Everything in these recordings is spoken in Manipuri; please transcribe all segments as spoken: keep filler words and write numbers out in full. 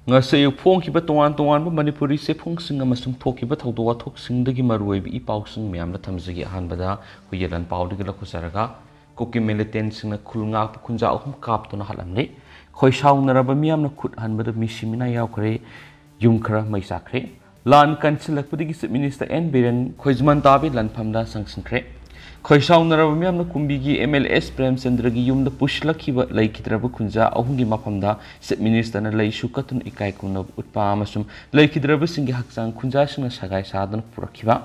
ꯉꯁꯤ ꯑꯌꯨꯛ ꯐꯣꯡꯈꯤꯕ ꯇꯣꯉꯥꯟ ꯇꯣꯉꯥꯟꯕ ꯃꯅꯤꯄꯨꯔꯤ ꯆꯦꯐꯣꯡꯁꯤꯡ ꯑꯃꯁꯨꯡ ꯊꯣꯛꯈꯤꯕ ꯊꯧꯗꯣꯛ ꯋꯥꯊꯣꯛꯁꯤꯡꯗꯒꯤ ꯃꯔꯨꯑꯣꯏꯕ ꯏ ꯄꯥꯎꯁꯤꯡ ꯃꯌꯥꯝꯗ ꯊꯝꯖꯒꯦ꯫ ꯑꯍꯥꯟꯕꯗ ꯍꯨꯏꯌꯦꯟ ꯂꯥꯟꯄꯥꯎꯗꯒꯤ ꯂꯧꯈꯠꯆꯔꯒ, ꯀꯨꯀꯤ ꯃꯤꯂꯤꯇꯦꯟꯁꯤꯡꯅ ꯈꯨꯜ ꯉꯥꯛꯄ ꯈꯨꯟꯖꯥ ꯑꯍꯨꯝ ꯀꯥꯞꯇꯨꯅ ꯍꯥꯠꯂꯝꯂꯦ꯫ ꯈꯣꯏꯁꯥꯎꯅꯔꯕ ꯃꯤꯌꯥꯝꯅ ꯈꯨꯠ ꯍꯟꯕꯗ ꯃꯤꯁꯤ ꯃꯤꯅꯥ ꯌꯥꯎꯈ꯭ꯔꯦ꯫ ꯌꯨꯝ ꯈꯔ ꯃꯩ ꯆꯥꯛꯈ꯭ꯔꯦ꯫ ꯂꯥꯟ ꯀꯟꯁꯤꯜꯂꯛꯄꯗꯒꯤ Chief Minister ꯑꯦꯟ ꯕꯤꯔꯦꯟ ꯈꯣꯏꯖꯨꯃꯥꯟ ꯇꯥꯕꯤ ꯂꯥꯟꯐꯝꯗ ꯆꯪꯁꯤꯟꯈ꯭ꯔꯦ꯫ ꯈꯣꯏꯁꯥꯎꯅꯔꯕ ꯃꯤꯌꯥꯝꯅ ꯀꯨꯝꯕꯤꯒꯤ ꯑꯦꯝ ꯑꯦꯜ ꯑꯦꯁ ꯄ꯭ꯔꯦꯝꯆꯟꯗ꯭ꯔꯒꯤ ꯌꯨꯝꯗ ꯄꯨꯁꯤꯜꯂꯛꯈꯤꯕ ꯂꯩꯈꯤꯗ꯭ꯔꯕ ꯈꯨꯟꯖꯥ ꯑꯍꯨꯝꯒꯤ ꯃꯐꯝꯗ Chief Minister ꯅ ꯂꯩꯁꯨ ꯀꯠꯇꯨꯅ ꯏꯀꯥꯏ ꯈꯨꯝꯅꯕ ꯎꯠꯄ ꯑꯃꯁꯨꯡ ꯂꯩꯈꯤꯗ꯭ꯔꯕꯁꯤꯡꯒꯤ ꯍꯛꯆꯥꯡ ꯈꯨꯟꯖꯥꯁꯤꯡꯅ ꯁꯒꯥꯏ ꯁꯥꯗꯨꯅ ꯄꯨꯔꯛꯈꯤꯕ꯫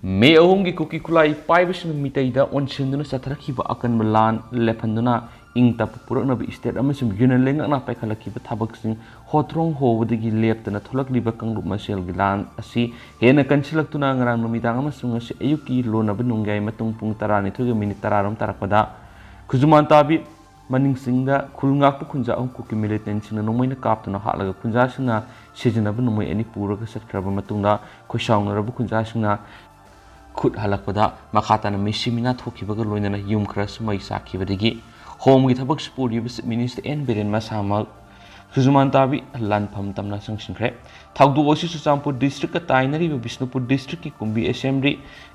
ꯃꯦ ꯑꯍꯨꯝꯒꯤ ꯀꯨꯀꯤ ꯈꯨꯠꯂꯥꯏ ꯄꯥꯏꯕꯁꯤꯡꯅ ꯃꯤꯇꯩꯗ ꯑꯣꯟꯁꯤꯟꯗꯨꯅ ꯆꯠꯊꯔꯛꯈꯤꯕ ꯑꯀꯟꯕ ꯂꯥꯟ ꯂꯦꯞꯍꯟꯗꯨꯅ ꯏꯪ ꯇꯞꯄ ꯄꯨꯔꯛꯅꯕ state ꯑꯃꯁꯨꯡ union ꯂꯩꯉꯥꯛꯅ ꯄꯥꯏꯈꯠꯂꯛꯈꯤꯕ ꯊꯕꯛꯁꯤꯡ ꯍꯣꯇ꯭ꯔꯣꯡ ꯍꯣꯕꯗꯒꯤ ꯂꯦꯞꯇꯅ ꯊꯣꯛꯂꯛꯂꯤꯕ ꯀꯥꯡꯂꯨꯞ ꯃꯁꯦꯜꯒꯤ ꯂꯥꯟ ꯑꯁꯤ ꯍꯦꯟꯅ ꯀꯟꯁꯤꯜꯂꯛꯇꯨꯅ ꯉꯔꯥꯡ ꯅꯨꯃꯤꯗꯥꯡ ꯑꯃꯁꯨꯡ ꯉꯁꯤ ꯑꯌꯨꯛꯀꯤ ꯂꯣꯟꯅꯕ ꯅꯣꯡꯌꯥꯏ ꯃꯇꯨꯡ ꯄꯨꯡ ꯇꯔꯥꯅꯤꯊꯣꯏꯒ ꯃꯤꯅꯤꯠ ꯇꯔꯥꯔꯣꯝ ꯇꯥꯔꯛꯄꯗ ꯈꯨꯖꯨꯃꯥꯟ ꯇꯥꯕꯤ ꯃꯅꯤꯡꯁꯤꯡꯗ ꯈꯨꯜ ꯉꯥꯛꯄ ꯈꯨꯟꯖꯥ ꯑꯍꯨꯝ ꯀꯨꯀꯤ ꯃꯤꯂꯤꯇꯦꯟꯁꯤꯡꯅ ꯅꯣꯡꯃꯩꯅ ꯀꯥꯞꯇꯨꯅ ꯍꯥꯠꯂꯒ ꯈꯨꯟꯖꯥꯁꯤꯡꯅ ꯁꯤꯖꯤꯟꯅꯕ ꯅꯣꯡꯃꯩ ꯑꯅꯤ ꯄꯨꯔꯒ ꯆꯠꯈ꯭ꯔꯕ ꯃꯇꯨꯡꯗ ꯈꯣꯏꯁꯥꯎꯅꯔꯕ ꯈꯨꯟꯖꯥꯁꯤꯡꯅ ꯈꯨꯠ ꯍꯜꯂꯛꯄꯗ ꯃꯈꯥ ꯇꯥꯅ ꯃꯤꯁꯤ ꯃꯤꯅꯥ ꯊꯣꯛꯈꯤꯕꯒ ꯂꯣꯏꯅꯅ ꯌꯨꯝ ꯈꯔꯁꯨ ꯃꯩ ꯆꯥꯛꯈꯤꯕꯗꯒꯤ ꯍꯣꯝꯒꯤ ꯊꯕꯛ ꯁꯨ ꯄꯨꯔꯤꯕ Chief Minister ꯑꯦꯟ ꯕꯤꯔꯦꯟ ꯃꯁꯥꯃꯛ ꯈꯨꯖꯨꯃꯥꯟ ꯇꯥꯕꯤ ꯂꯥꯟꯐꯝ ꯇꯝꯅ ꯆꯪꯁꯤꯟꯈ꯭ꯔꯦ꯫ ꯊꯧꯗꯣꯛ ꯑꯁꯤ ꯆꯨꯔꯆꯥꯟꯄꯨꯔ district ꯀ ꯇꯥꯏꯅꯔꯤꯕ ꯕꯤꯁꯅꯨꯄꯨꯔ district ꯀꯤ ꯀꯨꯝꯕꯤ assembly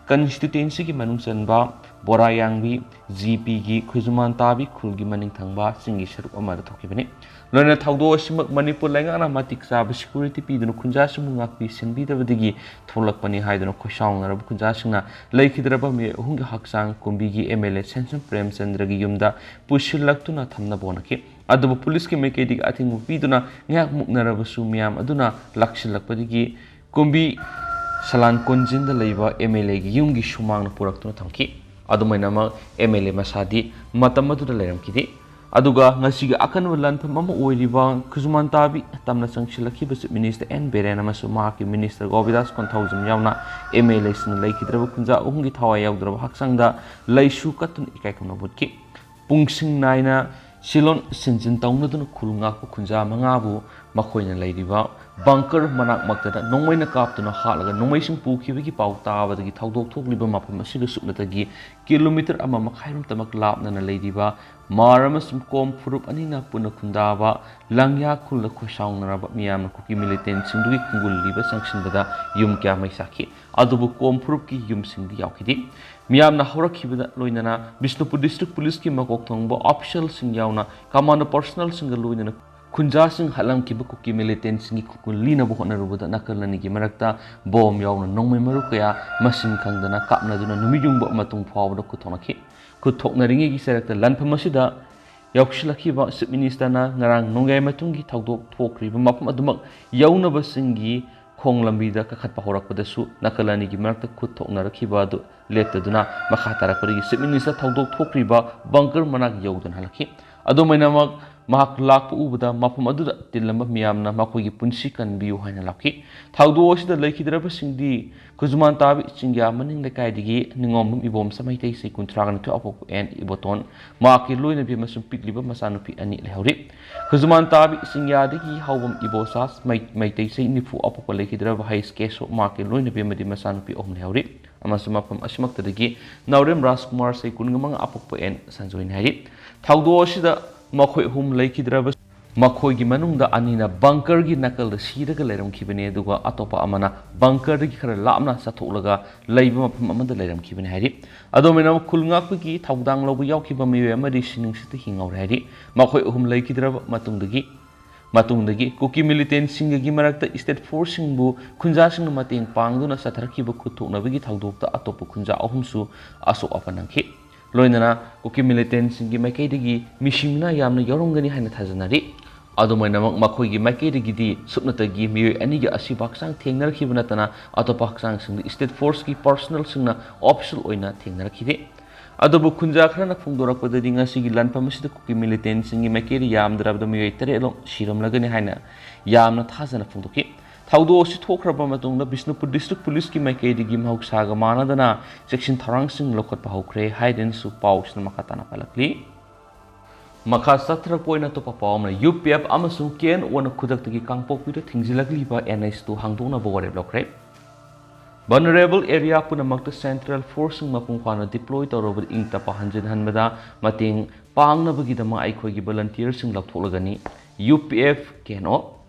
constituency ꯒꯤ ꯃꯅꯨꯡ ꯆꯟꯕ ꯕꯣꯔꯥꯌꯥꯡꯕꯤ ꯖꯤ ꯄꯤ ꯒꯤ ꯈꯨꯖꯨꯃꯥꯟ ꯇꯥꯕꯤ ꯈꯨꯜꯒꯤ ꯃꯅꯤꯡ ꯊꯪꯕ ꯆꯤꯡꯒꯤ ꯁꯔꯨꯛ ꯑꯃꯗ ꯊꯣꯛꯈꯤꯕꯅꯤ꯫ ꯂꯣꯏꯅꯅ ꯊꯧꯗꯣꯛ ꯑꯁꯤꯃꯛ ꯃꯅꯤꯄꯨꯔ ꯂꯩꯉꯥꯛꯅ ꯃꯇꯤꯛ ꯆꯥꯕ security ꯄꯤꯗꯨꯅ ꯈꯨꯟꯖꯥꯁꯤꯡꯕꯨ ꯉꯥꯛꯄꯤ ꯁꯦꯟꯕꯤꯗꯕꯗꯒꯤ ꯊꯣꯛꯂꯛꯄꯅꯤ ꯍꯥꯏꯗꯨꯅ ꯈꯣꯏꯁꯥꯎꯅꯔꯕ ꯈꯨꯟꯖꯥꯁꯤꯡꯅ ꯂꯩꯈꯤꯗ꯭ꯔꯕ ꯃꯤꯑꯣꯏ ꯑꯍꯨꯝꯒꯤ ꯍꯛꯆꯥꯡ ꯀꯨꯝꯕꯤꯒꯤ ꯑꯦꯝ ꯑꯦꯜ ꯑꯦ ꯁꯦꯟꯁꯟ ꯄ꯭ꯔꯦꯝꯆꯟꯗ꯭ꯔꯒꯤ ꯌꯨꯝꯗ ꯄꯨꯁꯤꯜꯂꯛꯇꯨꯅ ꯊꯝꯅꯕ ꯍꯣꯠꯅꯈꯤ꯫ ꯑꯗꯨꯕꯨ ꯄꯨꯂꯤꯁꯀꯤ ꯃꯥꯏꯀꯩꯗꯒꯤ ꯑꯊꯤꯡꯕ ꯄꯤꯗꯨꯅ ꯉꯥꯏꯍꯥꯛ ꯃꯨꯛꯅꯔꯕꯁꯨ ꯃꯤꯌꯥꯝ ꯑꯗꯨꯅ ꯂꯥꯛꯁꯤꯜꯂꯛꯄꯗꯒꯤ ꯀꯨꯝꯕꯤ ꯁꯂꯥꯟ ꯀꯣꯟꯖꯤꯟꯗ ꯂꯩꯕ ꯑꯦꯝ ꯑꯦꯜ ꯑꯦꯒꯤ ꯌꯨꯝꯒꯤ ꯁꯨꯃꯥꯡꯅ ꯄꯨꯔꯛꯇꯨꯅ ꯊꯝꯈꯤ꯫ ꯑꯗꯨꯃꯥꯏꯅꯃꯛ ꯑꯦꯝ ꯑꯦꯜ ꯑꯦ ꯃꯁꯥꯗꯤ ꯃꯇꯝ ꯑꯗꯨꯗ ꯂꯩꯔꯝꯈꯤꯗꯦ꯫ ꯑꯗꯨꯒ ꯉꯁꯤꯒꯤ ꯑꯀꯟꯕ ꯂꯥꯟꯐꯝ ꯑꯃ ꯑꯣꯏꯔꯤꯕ ꯈꯨꯖꯨꯃꯥꯟ ꯇꯥꯕꯤ ꯇꯝꯅ ꯆꯪꯁꯤꯜꯂꯛꯈꯤꯕ Chief Minister ꯑꯦꯟ ꯕꯤꯔꯦꯟ ꯑꯃꯁꯨꯡ ꯃꯍꯥꯛꯀꯤ minister ꯒꯣꯕꯤꯗꯥꯁ ꯀꯣꯟꯊꯧꯖꯝ ꯌꯥꯎꯅ ꯑꯦꯝ ꯑꯦꯜ ꯑꯦꯁꯤꯡꯅ ꯂꯩꯈꯤꯗ꯭ꯔꯕ ꯈꯨꯟꯖꯥ ꯑꯍꯨꯝꯒꯤ ꯊꯋꯥꯏ ꯌꯥꯎꯗ꯭ꯔꯕ ꯍꯛꯆꯥꯡꯗ ꯂꯩꯁꯨ ꯀꯠꯇꯨꯅ ꯏꯀꯥꯏ ꯈꯨꯝꯅꯕ ꯎꯠꯈꯤ꯫ ꯄꯨꯡꯁꯤꯡ ꯅꯥꯏꯅ ꯁꯤꯂꯣꯟ ꯁꯤꯟꯖꯤꯟ ꯇꯧꯅꯗꯨꯅ ꯈꯨꯜ ꯉꯥꯛꯄ ꯈꯨꯟꯖꯥ ꯃꯉꯥꯕꯨ ꯃꯈꯣꯏꯅ ꯂꯩꯔꯤꯕ bunker ꯃꯅꯥꯛꯃꯛꯇꯗ ꯅꯣꯡꯃꯩꯅ ꯀꯥꯞꯇꯨꯅ ꯍꯥꯠꯂꯒ ꯅꯣꯡꯃꯩꯁꯤꯡ ꯄꯨꯈꯤꯕꯒꯤ ꯄꯥꯎ ꯇꯥꯕꯗꯒꯤ ꯊꯧꯗꯣꯛ ꯊꯣꯛꯂꯤꯕ ꯃꯐꯝ ꯑꯁꯤꯒ ꯁꯨꯞꯅꯇꯒꯤ ꯀꯤꯂꯣꯃꯤꯇꯔ ꯑꯃ ꯃꯈꯥꯏꯔꯣꯝꯇꯃꯛ ꯂꯥꯞꯅꯅ ꯂꯩꯔꯤꯕ ꯃꯥꯔ ꯑꯃꯁꯨꯡ ꯀꯣꯝ ꯐꯨꯔꯨꯞ ꯑꯅꯤꯅ ꯄꯨꯟꯅ ꯈꯨꯟꯗꯥꯕ ꯂꯪꯌꯥ ꯈꯨꯜꯗ ꯈꯣꯏꯁꯥꯎꯅꯔꯕ ꯃꯤꯌꯥꯝꯅ ꯀꯨꯀꯤ ꯃꯤꯂꯤꯇꯦꯟꯁꯤꯡꯗꯨꯒꯤ ꯈꯨꯡꯒꯨꯜ ꯂꯤꯕ ꯆꯪꯁꯤꯟꯕꯗ ꯌꯨꯝ ꯀꯌꯥ ꯃꯩ ꯆꯥꯛꯈꯤ꯫ ꯑꯗꯨꯕꯨ ꯀꯣꯝ ꯐꯨꯔꯨꯞꯀꯤ ꯌꯨꯝꯁꯤꯡꯗꯤ ꯌꯥꯎꯈꯤꯗꯦ꯫ ꯃꯤꯌꯥꯝꯅ ꯍꯧꯔꯛꯈꯤꯕꯗ ꯂꯣꯏꯅꯅ ꯕꯤꯁꯅꯨꯄꯨꯔ ꯗꯤꯁꯇ꯭ꯔꯤꯛ ꯄꯨꯂꯤꯁꯀꯤ ꯃꯀꯣꯛ ꯊꯣꯡꯕ ꯑꯣꯐꯤꯁꯤꯌꯦꯜꯁꯤꯡ ꯌꯥꯎꯅ ꯀꯃꯥꯟꯗꯣ ꯄꯔꯁꯅꯦꯜꯁꯤꯡꯒ ꯂꯣꯏꯅꯅ ꯈꯨꯟꯖꯥꯁꯤꯡ ꯍꯥꯠꯂꯝꯈꯤꯕ ꯀꯨꯀꯤ ꯃꯤꯂꯤꯇꯦꯟꯁꯤꯡꯒꯤ ꯈꯨꯡꯒꯨꯜ ꯂꯤꯅꯕ ꯍꯣꯠꯅꯔꯨꯕꯗ ꯅꯥꯀꯜ ꯑꯅꯤꯒꯤ ꯃꯔꯛꯇ ꯕꯣꯝ ꯌꯥꯎꯅ ꯅꯣꯡꯃꯩ ꯃꯔꯨ ꯀꯌꯥ ꯃꯁꯤꯡ ꯈꯪꯗꯅ ꯀꯥꯞꯅꯗꯨꯅ ꯅꯨꯃꯤꯠ ꯌꯨꯡꯕ ꯃꯇꯨꯡ ꯐꯥꯎꯕꯗ ꯈꯨꯠ ꯊꯣꯛꯅꯈꯤ꯫ ꯈꯨꯠ ꯊꯣꯛꯅꯔꯤꯉꯩꯒꯤ ꯆꯔꯛꯇ ꯂꯥꯟꯐꯝ ꯑꯁꯤꯗ ꯌꯥꯎꯁꯤꯜꯂꯛꯈꯤꯕ ꯆꯤꯐ ꯃꯤꯅꯤꯁꯇꯔꯅ ꯉꯔꯥꯡ ꯅꯣꯡꯌꯥꯏ ꯃꯇꯨꯡꯒꯤ ꯊꯧꯗꯣꯛ ꯊꯣꯛꯈ꯭ꯔꯤꯕ ꯃꯐꯝ ꯑꯗꯨꯃꯛ ꯌꯧꯅꯕꯁꯤꯡꯒꯤ ꯈꯣꯡ ꯂꯝꯕꯤꯗ ꯀꯥꯈꯠꯄ ꯍꯧꯔꯛꯄꯗꯁꯨ ꯅꯥꯀꯜ ꯑꯅꯤꯒꯤ ꯃꯔꯛꯇ ꯈꯨꯠ ꯊꯣꯛꯅꯔꯛꯈꯤꯕ ꯑꯗꯨ ꯂꯦꯞꯇꯗꯨꯅ ꯃꯈꯥ ꯇꯥꯔꯛꯄꯗꯒꯤ ꯆꯤꯐ ꯃꯤꯅꯤꯁꯇꯔ ꯊꯧꯗꯣꯛ ꯊꯣꯛꯈ꯭ꯔꯤꯕ ꯕꯪꯀꯔ ꯃꯅꯥꯛ ꯌꯧꯗꯨꯅ ꯍꯜꯂꯛꯈꯤ꯫ ꯑꯗꯨꯃꯥꯏꯅꯃꯛ ꯃꯍꯥꯛ ꯂꯥꯛꯄ ꯎꯕꯗ ꯃꯐꯝ ꯑꯗꯨꯗ ꯇꯤꯜꯂꯝꯕ ꯃꯤꯌꯥꯝꯅ ꯃꯈꯣꯏꯒꯤ ꯄꯨꯟꯁꯤ ꯀꯟꯕꯤꯌꯨ ꯍꯥꯏꯅ ꯂꯥꯎꯈꯤ꯫ ꯊꯧꯗꯣꯛ ꯑꯁꯤꯗ ꯂꯩꯈꯤꯗ꯭ꯔꯕꯁꯤꯡꯗꯤ ꯈꯨꯖꯨꯃꯥꯟ ꯇꯥꯕꯤ ꯆꯤꯡꯌꯥ ꯃꯅꯤꯡ ꯂꯩꯀꯥꯏꯗꯒꯤ ꯅꯤꯉꯣꯝꯕꯝ ꯏꯕꯣꯝꯆꯥ ꯃꯩꯇꯩ ꯆꯍꯤ ꯀꯨꯟꯊ꯭ꯔꯥꯒ ꯅꯤꯊꯣꯏ ꯑꯄꯣꯛꯄ ꯑꯦꯟ ꯏꯕꯣꯇꯣꯟ, ꯃꯍꯥꯛꯀꯤ ꯂꯣꯏꯅꯕꯤ ꯑꯃꯁꯨꯡ ꯄꯤꯛꯂꯤꯕ ꯃꯆꯥꯅꯨꯄꯤ ꯑꯅꯤ ꯂꯩꯍꯧꯔꯤ꯫ ꯈꯨꯖꯨꯃꯥꯟ ꯇꯥꯕꯤ ꯆꯤꯡꯌꯥꯗꯒꯤ ꯍꯥꯎꯕꯝ ꯏꯕꯣꯆꯥ ꯃꯩ-, ꯃꯩꯇꯩ ꯆꯍꯤ ꯅꯤꯐꯨ ꯑꯄꯣꯛꯄ ꯂꯩꯈꯤꯗ꯭ꯔꯕ ꯍꯩꯁ ꯀꯦꯁꯣ, ꯃꯍꯥꯛꯀꯤ ꯂꯣꯏꯅꯕꯤ ꯑꯃꯗꯤ ꯃꯆꯥꯅꯨꯄꯤ ꯑꯍꯨꯝ ꯂꯩꯍꯧꯔꯤ꯫ ꯑꯃꯁꯨꯡ ꯃꯐꯝ ꯑꯁꯤꯃꯛꯇꯗꯒꯤ ꯅꯥꯎꯔꯦꯝ ꯔꯥꯖꯀꯨꯃꯥꯔ ꯆꯍꯤ ꯀꯨꯟꯃꯉꯥ ꯑꯄꯣꯛꯄ ꯑꯦꯟ ꯁꯟꯖꯣꯏꯅꯤ ꯍꯥꯏꯔꯤ꯫ ꯊꯧꯗꯣꯛ ꯑꯁꯤꯗ ꯃꯈꯣꯏ ꯑꯍꯨꯝ ꯂꯩꯈꯤꯗ꯭ꯔꯕ ꯃꯈꯣꯏꯒꯤ ꯃꯅꯨꯡꯗ ꯑꯅꯤꯅ ꯕꯪꯀꯔꯒꯤ ꯅꯥꯀꯜꯗ ꯁꯤꯔꯒ ꯂꯩꯔꯝꯈꯤꯕꯅꯤ, ꯑꯗꯨꯒ ꯑꯇꯣꯞꯄ ꯑꯃꯅ ꯕꯪꯀꯔꯗꯒꯤ ꯈꯔ ꯂꯥꯞꯅ ꯆꯠꯊꯣꯛꯂꯒ ꯂꯩꯕ ꯃꯐꯝ ꯑꯃꯗ ꯂꯩꯔꯝꯈꯤꯕꯅꯤ ꯍꯥꯏꯔꯤ꯫ ꯑꯗꯨꯃꯥꯏꯅ ꯈꯨꯜ ꯉꯥꯛꯄꯒꯤ ꯊꯧꯗꯥꯡ ꯂꯧꯕ ꯌꯥꯎꯈꯤꯕ ꯃꯤꯑꯣꯏ ꯑꯃꯗꯤ ꯁꯤꯅꯤꯡꯁꯤꯠꯇ ꯍꯤꯡꯍꯧꯔꯦ ꯍꯥꯏꯔꯤ꯫ ꯃꯈꯣꯏ ꯑꯍꯨꯝ ꯂꯩꯈꯤꯗ꯭ꯔꯕ ꯃꯇꯨꯡꯗꯒꯤ, ꯃꯇꯨꯡꯗꯒꯤ ꯀꯨꯀꯤ ꯃꯤꯂꯤꯇꯦꯟꯁꯤꯡꯒꯒꯤ ꯃꯔꯛꯇ ꯁ꯭ꯇꯦꯠ ꯐꯣꯔꯁꯁꯤꯡꯕꯨ ꯈꯨꯟꯖꯥꯁꯤꯡꯅ ꯃꯇꯦꯡ ꯄꯥꯡꯗꯨꯅ ꯆꯠꯊꯔꯛꯈꯤꯕ ꯈꯨꯠ ꯊꯣꯛꯅꯕꯒꯤ ꯊꯧꯗꯣꯛꯇ ꯑꯇꯣꯞꯄ ꯈꯨꯟꯖꯥ ꯑꯍꯨꯝꯁꯨ ꯑꯁꯣꯛ ꯑꯄꯟ ꯅꯪꯈꯤ꯫ ꯂꯣꯏꯅꯅ ꯀꯨꯀꯤ ꯃꯤꯂꯤꯇꯦꯟꯁꯤꯡꯒꯤ ꯃꯥꯏꯀꯩꯗꯒꯤ ꯃꯤꯁꯤ ꯃꯤꯅꯥ ꯌꯥꯝꯅ ꯌꯥꯎꯔꯝꯒꯅꯤ ꯍꯥꯏꯅ ꯊꯥꯖꯅꯔꯤ꯫ ꯑꯗꯨꯃꯥꯏꯅꯃꯛ ꯃꯈꯣꯏꯒꯤ ꯃꯥꯏꯀꯩꯗꯒꯤꯗꯤ ꯁꯨꯞꯅꯇꯒꯤ ꯃꯤꯑꯣꯏ ꯑꯅꯤꯒꯤ ꯑꯁꯤꯕ ꯍꯛꯆꯥꯡ ꯊꯦꯡꯅꯔꯛꯈꯤꯕ ꯅꯠꯇꯅ ꯑꯇꯣꯞꯄ ꯍꯛꯆꯥꯡꯁꯤꯡꯗꯤ ꯁ꯭ꯇꯦꯠ ꯐꯣꯔꯁꯀꯤ ꯄꯔꯁꯅꯦꯜꯁꯤꯡꯅ ꯑꯣꯐꯤꯁꯤꯌꯦꯜ ꯑꯣꯏꯅ ꯊꯦꯡꯅꯔꯛꯈꯤꯗꯦ꯫ ꯑꯗꯨꯕꯨ ꯈꯨꯟꯖꯥ ꯈꯔꯅ ꯐꯣꯡꯗꯣꯔꯛꯄꯗꯗꯤ ꯉꯁꯤꯒꯤ ꯂꯥꯟꯐꯝ ꯑꯁꯤꯗ ꯀꯨꯀꯤ ꯃꯤꯂꯤꯇꯦꯟꯁꯤꯡꯒꯤ ꯃꯥꯏꯀꯩꯗ ꯌꯥꯝꯗ꯭ꯔꯕꯗ ꯃꯤꯑꯣꯏ ꯇꯔꯦꯠꯂꯣꯝ ꯁꯤꯔꯝꯂꯒꯅꯤ ꯍꯥꯏꯅ ꯌꯥꯝꯅ ꯊꯥꯖꯅ ꯐꯣꯡꯗꯣꯛꯈꯤ꯫ ꯊꯧꯗꯣꯛ ꯑꯁꯤ ꯊꯣꯛꯈ꯭ꯔꯕ ꯃꯇꯨꯡꯗ ꯕꯤꯁꯅꯨꯄꯨꯔ ꯗꯤꯁꯇ꯭ꯔꯤꯛ ꯄꯨꯂꯤꯁꯀꯤ ꯃꯥꯏꯀꯩꯗꯒꯤ ꯃꯍꯧꯁꯥꯒ ꯃꯥꯟꯅꯗꯅ ꯆꯦꯛꯁꯤꯟ ꯊꯧꯔꯥꯡꯁꯤꯡ ꯂꯧꯈꯠꯄ ꯍꯧꯈ꯭ꯔꯦ ꯍꯥꯏꯗꯅꯁꯨ ꯄꯥꯎꯁꯤꯅ ꯃꯈꯥ ꯇꯥꯅ ꯄꯜꯂꯛꯂꯤ꯫ ꯃꯈꯥ ꯆꯠꯊꯔꯛꯄ ꯑꯣꯏꯅ ꯑꯇꯣꯞꯄ ꯄꯥꯎ ꯑꯃꯅ, ꯌꯨ ꯄꯤ ꯑꯦꯐ ꯑꯃꯁꯨꯡ ꯀꯦ ꯑꯦꯟ ꯑꯣꯅ ꯈꯨꯗꯛꯇꯒꯤ ꯀꯥꯡꯄꯣꯛꯄꯤꯗ ꯊꯤꯡꯖꯤꯜꯂꯛꯂꯤꯕ ꯑꯦꯟ ꯑꯩꯆ ꯇꯨ ꯍꯥꯡꯗꯣꯛꯅꯕ ꯋꯥꯔꯦꯞ ꯂꯧꯈ꯭ꯔꯦ꯫ Vulnerable area ꯄꯨꯝꯅꯃꯛꯇ central forceꯁꯤꯡ ꯃꯄꯨꯡ ꯐꯥꯅ deploy ꯇꯧꯔꯕꯗꯤ ꯏꯪ ꯇꯞꯄ ꯍꯟꯖꯤꯟꯍꯟꯕꯗ ꯃꯇꯦꯡ ꯄꯥꯡꯅꯕꯒꯤꯗꯃꯛ ꯑꯩꯈꯣꯏꯒꯤ volunteerꯁꯤꯡ ꯂꯧꯊꯣꯛꯂꯒꯅꯤ꯫ U P F, K N O꯫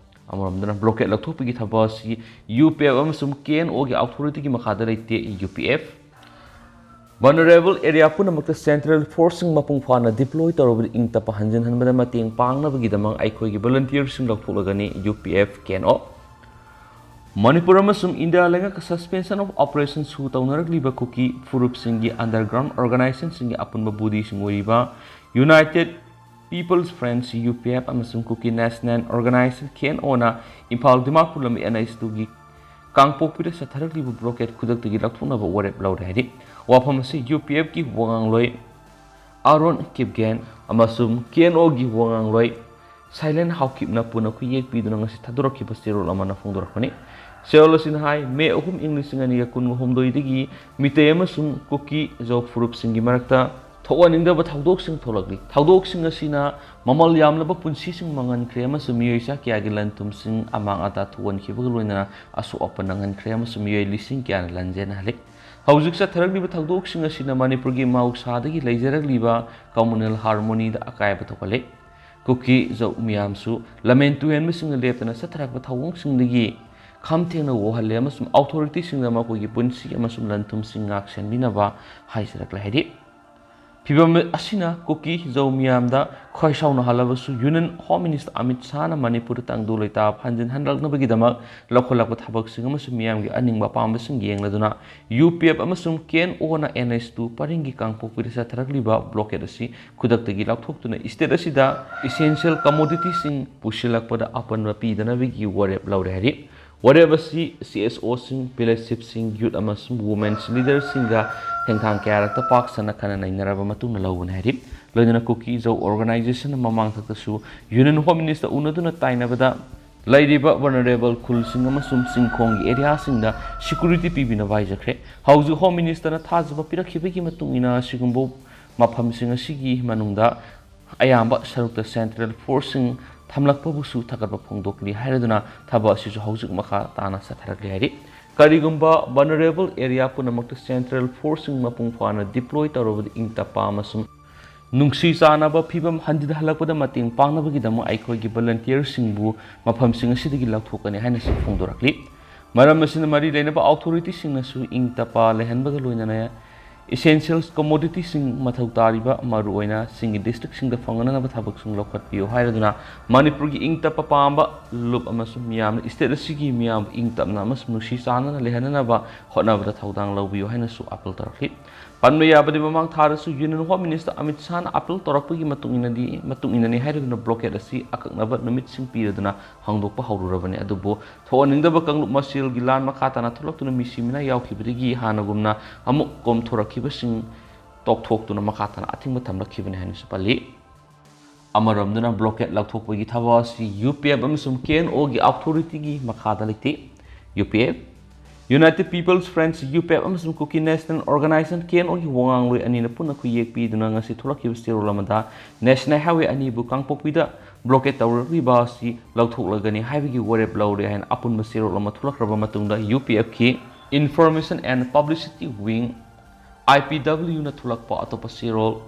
ꯑꯃꯔꯣꯝꯗꯅ blockade ꯂꯧꯊꯣꯛꯄꯒꯤ ꯊꯕꯛ ꯑꯁꯤ U P F ꯑꯃꯁꯨꯡ K N Oꯒꯤ authorityꯒꯤ ꯃꯈꯥꯗ ꯂꯩꯇꯦ꯫ U P F꯫ Vulnerable area ꯄꯨꯝꯅꯃꯛꯇ central forceꯁꯤꯡ ꯃꯄꯨꯡ ꯐꯥꯅ deploy ꯇꯧꯔꯕꯗꯤ ꯏꯪ ꯇꯞꯄ ꯍꯟꯖꯤꯟꯍꯟꯕꯗ ꯃꯇꯦꯡ ꯄꯥꯡꯅꯕꯒꯤꯗꯃꯛ ꯑꯩꯈꯣꯏꯒꯤ volunteerꯁꯤꯡ ꯂꯧꯊꯣꯛꯂꯒꯅꯤ꯫ U P F, K N O꯫ Manipur ꯑꯃꯁꯨꯡ ꯏꯟꯗꯤꯌꯥ ꯂꯩꯉꯥꯛꯀ suspension of operation ꯁꯨ ꯇꯧꯅꯔꯛꯂꯤꯕ ꯀꯨꯀꯤ ꯐꯨꯔꯨꯞꯁꯤꯡꯒꯤ underground organizationꯁꯤꯡꯒꯤ ꯑꯄꯨꯟꯕ bodyꯁꯤꯡ ꯑꯣꯏꯔꯤꯕ United People's Front, U P F, ꯑꯃꯁꯨꯡ Kuki National Organization, K N Oꯅ Imphal Dimapur ꯂꯝꯕꯤ N H two ꯒꯤ ꯀꯥꯡꯄꯣꯛꯄꯤꯗ ꯆꯠꯊꯔꯛꯂꯤꯕ blockade ꯈꯨꯗꯛꯇꯒꯤ ꯂꯧꯊꯣꯛꯅꯕ ꯋꯥꯔꯦꯞ ꯂꯧꯔꯦ ꯍꯥꯏꯔꯤ꯫ ꯋꯥꯐꯝ ꯑꯁꯤ U P Fꯀꯤ ꯋꯥꯉꯥꯡꯂꯣꯏ ꯑꯥꯔꯣꯟ ꯀꯤꯞꯒꯦꯟ ꯑꯃꯁꯨꯡ K N Oꯒꯤ ꯋꯥꯉꯥꯡꯂꯣꯏ ꯁꯥꯏꯂꯦꯟ ꯍꯥꯎꯀꯤꯞꯅ ꯄꯨꯟꯅ ꯈꯨꯌꯦꯛ ꯄꯤꯗꯨꯅ ꯉꯁꯤ ꯊꯥꯗꯣꯔꯛꯈꯤꯕ ꯆꯦꯔꯣꯜ ꯑꯃꯅ ꯐꯣꯡꯗꯣꯔꯛꯄꯅꯤ꯫ ꯆꯦꯔꯣꯜ ꯑꯁꯤꯅ ꯍꯥꯏ, ꯃꯦ ꯑꯍꯨꯝ, ꯏꯪ ꯂꯤꯁꯤꯡ ꯑꯅꯤꯒ ꯀꯨꯟꯍꯨꯝꯗꯣꯏꯗꯒꯤ ꯃꯤꯇꯩ ꯑꯃꯁꯨꯡ ꯀꯨꯀꯤ ꯖꯧ ꯐꯨꯔꯨꯞꯁꯤꯡꯒꯤ ꯃꯔꯛꯇ ꯊꯣꯛꯍꯟꯅꯤꯡꯗꯕ ꯊꯧꯗꯣꯛꯁꯤꯡ ꯊꯣꯛꯂꯛꯂꯤ꯫ ꯊꯧꯗꯣꯛꯁꯤꯡ ꯑꯁꯤꯅ ꯃꯃꯜ ꯌꯥꯝꯂꯕ ꯄꯨꯟꯁꯤꯁꯤꯡ ꯃꯥꯡꯍꯟꯈ꯭ꯔꯦ ꯑꯃꯁꯨꯡ ꯃꯤꯑꯣꯏ ꯆꯥ ꯀꯌꯥꯒꯤ ꯂꯟ ꯊꯨꯝꯁꯤꯡ ꯑꯃꯥꯡ ꯑꯇꯥ ꯊꯣꯛꯍꯟꯈꯤꯕꯒ ꯂꯣꯏꯅꯅ ꯑꯁꯣꯛ ꯑꯄꯟ ꯅꯪꯍꯟꯈ꯭ꯔꯦ ꯑꯃꯁꯨꯡ ꯃꯤꯑꯣꯏ ꯂꯤꯁꯤꯡ ꯀꯌꯥꯅ ꯂꯟꯖꯦꯟꯅꯍꯜꯂꯤ꯫ ꯍꯧꯖꯤꯛ ꯆꯠꯊꯔꯛꯂꯤꯕ ꯊꯧꯗꯣꯛꯁꯤꯡ ꯑꯁꯤꯅ ꯃꯅꯤꯄꯨꯔꯒꯤ ꯃꯍꯧꯁꯥꯗꯒꯤ ꯂꯩꯖꯔꯛꯂꯤꯕ communal harmonyꯗ ꯑꯀꯥꯏꯕ ꯊꯣꯛꯍꯜꯂꯤ꯫ ꯀꯨꯀꯤ ꯖꯧ ꯃꯤꯌꯥꯝꯁꯨ ꯂꯃꯟ ꯇꯨꯍꯦꯟꯕꯁꯤꯡꯅ ꯂꯦꯞꯇꯅ ꯆꯠꯊꯔꯛꯄ ꯊꯧꯑꯣꯡꯁꯤꯡꯗꯒꯤ ꯈꯝ ꯊꯦꯡꯅ ꯋꯥꯍꯜꯂꯦ ꯑꯃꯁꯨꯡ authorityꯁꯤꯡꯗ ꯃꯈꯣꯏꯒꯤ ꯄꯨꯟꯁꯤ ꯑꯃꯁꯨꯡ ꯂꯟ ꯊꯨꯝꯁꯤꯡ ꯉꯥꯛ ꯁꯦꯟꯕꯤꯅꯕ ꯍꯥꯏꯖꯔꯛꯂꯦ ꯍꯥꯏꯔꯤ꯫ ꯐꯤꯚꯝ ꯑꯁꯤꯅ ꯀꯨꯀꯤ ꯖꯧ ꯃꯤꯌꯥꯝꯗ ꯈꯣꯏ ꯁꯥꯎꯅꯍꯜꯂꯕꯁꯨ Union Home Minister ꯑꯃꯤꯠ ꯁꯥꯍꯅ ꯃꯅꯤꯄꯨꯔꯗ ꯇꯪꯗꯨ ꯂꯩꯇꯥꯕ ꯍꯟꯖꯤꯟꯍꯟꯂꯛꯅꯕꯒꯤꯗꯃꯛ ꯂꯧꯈꯠꯂꯛꯄ ꯊꯕꯛꯁꯤꯡ ꯑꯃꯁꯨꯡ ꯃꯤꯌꯥꯝꯒꯤ ꯑꯅꯤꯡꯕ ꯑꯄꯥꯝꯕꯁꯤꯡ ꯌꯦꯡꯂꯗꯨꯅ U P F ꯑꯃꯁꯨꯡ K N Oꯅ N H two ꯄꯔꯤꯡꯒꯤ ꯀꯥꯡꯄꯣꯛꯄꯤꯗ ꯆꯠꯊꯔꯛꯂꯤꯕ blockade ꯑꯁꯤ ꯈꯨꯗꯛꯇꯒꯤ ꯂꯧꯊꯣꯛꯇꯨꯅ state ꯑꯁꯤꯗ essential commodityꯁꯤꯡ ꯄꯨꯁꯤꯜꯂꯛꯄꯗ ꯑꯄꯟꯕ ꯄꯤꯗꯅꯕꯒꯤ ꯋꯥꯔꯦꯞ ꯂꯧꯔꯦ ꯍꯥꯏꯔꯤ꯫ ꯋꯥꯔꯦꯞ ꯑꯁꯤ C S Oꯁꯤꯡ, village chiefꯁꯤꯡ, youth ꯑꯃꯁꯨꯡ women's leaderꯁꯤꯡꯒ ꯊꯦꯡꯊꯥꯡ ꯀꯌꯥꯔꯛꯇ ꯄꯥꯛ ꯁꯟꯅ ꯈꯟꯅ ꯅꯩꯅꯔꯕ ꯃꯇꯨꯡꯗ ꯂꯧꯕꯅꯤ ꯍꯥꯏꯔꯤ꯫ ꯂꯣꯏꯅꯅ ꯀꯨꯀꯤ ꯖꯧ organizationꯅ ꯃꯃꯥꯡꯊꯛꯇꯁꯨ Union Home Minister ꯎꯅꯗꯨꯅ ꯇꯥꯏꯅꯕꯗ ꯂꯩꯔꯤꯕ vulnerable ꯈꯨꯜꯁꯤꯡ ꯑꯃꯁꯨꯡ ꯆꯤꯡꯈꯣꯡꯒꯤ areaꯁꯤꯡꯗ security ꯄꯤꯕꯤꯅꯕ ꯍꯥꯏꯖꯈ꯭ꯔꯦ꯫ ꯍꯧꯖꯤꯛ Home Ministerꯅ ꯊꯥꯖꯕ ꯄꯤꯔꯛꯈꯤꯕꯒꯤ ꯃꯇꯨꯡ ꯏꯟꯅ ꯑꯁꯤꯒꯨꯝꯕ ꯃꯐꯝꯁꯤꯡ ꯑꯁꯤꯒꯤ ꯃꯅꯨꯡꯗ ꯑꯌꯥꯝꯕ ꯁꯔꯨꯛꯇ central forceꯁꯤꯡ ꯊꯝꯂꯛꯄꯕꯨꯁꯨ ꯊꯥꯒꯠꯄ ꯐꯣꯡꯗꯣꯛꯂꯤ ꯍꯥꯏꯔꯗꯨꯅ ꯊꯕꯛ ꯑꯁꯤꯁꯨ ꯍꯧꯖꯤꯛ ꯃꯈꯥ ꯇꯥꯅ ꯆꯠꯊꯔꯛꯂꯤ ꯍꯥꯏꯔꯤ꯫ ꯀꯔꯤꯒꯨꯝꯕ vulnerable area ꯄꯨꯝꯅꯃꯛꯇ central forceꯁꯤꯡ ꯃꯄꯨꯡ ꯐꯥꯅ deploy ꯇꯧꯔꯕꯗꯤ ꯏꯪ ꯇꯞꯄ ꯑꯃꯁꯨꯡ ꯅꯨꯡꯁꯤ ꯆꯥꯟꯅꯕ ꯐꯤꯕꯝ ꯍꯟꯖꯤꯟꯍꯜꯂꯛꯄꯗ ꯃꯇꯦꯡ ꯄꯥꯡꯅꯕꯒꯤꯗꯃꯛ ꯑꯩꯈꯣꯏꯒꯤ volunteerꯁꯤꯡꯕꯨ ꯃꯐꯝꯁꯤꯡ ꯑꯁꯤꯗꯒꯤ ꯂꯧꯊꯣꯛꯀꯅꯤ ꯍꯥꯏꯅꯁꯨ ꯐꯣꯡꯗꯣꯔꯛꯂꯤ꯫ ꯃꯔꯝ ꯑꯁꯤꯅ ꯃꯔꯤ ꯂꯩꯅꯕ authorityꯁꯤꯡꯅꯁꯨ ꯏꯪ ꯇꯞꯄ ꯂꯩꯍꯟꯕꯒ ꯂꯣꯏꯅꯅ essentials commodityꯁꯤꯡ ꯃꯊꯧ ꯇꯥꯔꯤꯕ ꯃꯔꯨꯑꯣꯏꯅ ꯆꯤꯡꯒꯤ districtꯁꯤꯡꯗ ꯐꯪꯅꯅꯕ ꯊꯕꯛꯁꯤꯡ ꯂꯧꯈꯠꯄꯤꯌꯨ ꯍꯥꯏꯔꯗꯨꯅ ꯃꯅꯤꯄꯨꯔꯒꯤ ꯏꯪ ꯇꯞꯄ ꯄꯥꯝꯕ ꯂꯨꯞ ꯑꯃꯁꯨꯡ ꯃꯤꯌꯥꯝꯅ state ꯑꯁꯤꯒꯤ ꯃꯤꯌꯥꯝꯕꯨ ꯏꯪ ꯇꯞꯅ ꯑꯃꯁꯨꯡ ꯅꯨꯡꯁꯤ ꯆꯥꯟꯅꯅ ꯂꯩꯍꯟꯅꯅꯕ ꯍꯣꯠꯅꯕꯗ ꯊꯧꯗꯥꯡ ꯂꯧꯕꯤꯌꯨ ꯍꯥꯏꯅꯁꯨ appeal ꯇꯧꯔꯛꯂꯤ꯫ ꯄꯟꯕ ꯌꯥꯕꯗꯤ ꯃꯃꯥꯡ ꯊꯥꯗꯁꯨ Union Home Minister Amit ꯁꯥꯍꯅ appeal ꯇꯧꯔꯛꯄꯒꯤ ꯃꯇꯨꯡ ꯏꯟꯅꯗꯤ, ꯃꯇꯨꯡ ꯏꯟꯅꯅꯤ ꯍꯥꯏꯔꯗꯨꯅ blockade ꯑꯁꯤ ꯑꯀꯛꯅꯕ ꯅꯨꯃꯤꯠꯁꯤꯡ ꯄꯤꯔꯗꯨꯅ ꯍꯥꯡꯗꯣꯛꯄ ꯍꯧꯔꯨꯔꯕꯅꯤ꯫ ꯑꯗꯨꯕꯨ ꯊꯣꯛꯍꯟꯅꯤꯡꯗꯕ ꯀꯥꯡꯂꯨꯞ ꯃꯁꯦꯜꯒꯤ ꯂꯥꯟ ꯃꯈꯥ ꯇꯥꯅ ꯊꯣꯛꯂꯛꯇꯨꯅ ꯃꯤꯁꯤ ꯃꯤꯅꯥ ꯌꯥꯎꯈꯤꯕꯗꯒꯤ ꯍꯥꯟꯅꯒꯨꯝꯅ ꯑꯃꯨꯛ ꯀꯣꯝꯊꯣꯔꯛꯈꯤꯕꯁꯤꯡ ꯇꯣꯛꯊꯣꯛꯇꯨꯅ ꯃꯈꯥ ꯇꯥꯅ ꯑꯊꯤꯡꯕ ꯊꯝꯂꯛꯈꯤꯕꯅꯤ ꯍꯥꯏꯅꯁꯨ ꯄꯜꯂꯤ꯫ ꯑꯃꯔꯣꯝꯗꯅ blockade ꯂꯧꯊꯣꯛꯄꯒꯤ ꯊꯕꯛ ꯑꯁꯤ UPF ꯑꯃꯁꯨꯡ KNOꯒꯤ authorityꯒꯤ ꯃꯈꯥꯗ ꯂꯩꯇꯦ꯫ UPF, United People's Front, UPF ꯑꯃꯁꯨꯡ Kuki National Organization, KNOꯒꯤ ꯋꯥꯉꯥꯡꯂꯣꯏ ꯑꯅꯤꯅ ꯄꯨꯟꯅ ꯈꯨꯌꯦꯛ ꯄꯤꯗꯨꯅ ꯉꯁꯤ ꯊꯣꯛꯂꯛꯈꯤꯕ ꯆꯦꯔꯣꯜ ꯑꯃꯗ National Highway ꯑꯅꯤꯕꯨ ꯀꯥꯡꯄꯣꯛꯄꯤꯗ blockade ꯇꯧꯔꯛꯂꯤꯕ ꯑꯁꯤ ꯂꯧꯊꯣꯛꯂꯒꯅꯤ ꯍꯥꯏꯕꯒꯤ ꯋꯥꯔꯦꯞ ꯂꯧꯔꯦ ꯍꯥꯏꯅ ꯑꯄꯨꯟꯕ ꯆꯦꯔꯣꯜ ꯑꯃ ꯊꯣꯛꯂꯛꯈ꯭ꯔꯕ ꯃꯇꯨꯡꯗ, UPFꯀꯤ Information and Publicity Wing, IPWꯅ ꯊꯣꯛꯂꯛꯄ ꯑꯇꯣꯞꯄ ꯆꯦꯔꯣꯜ꯫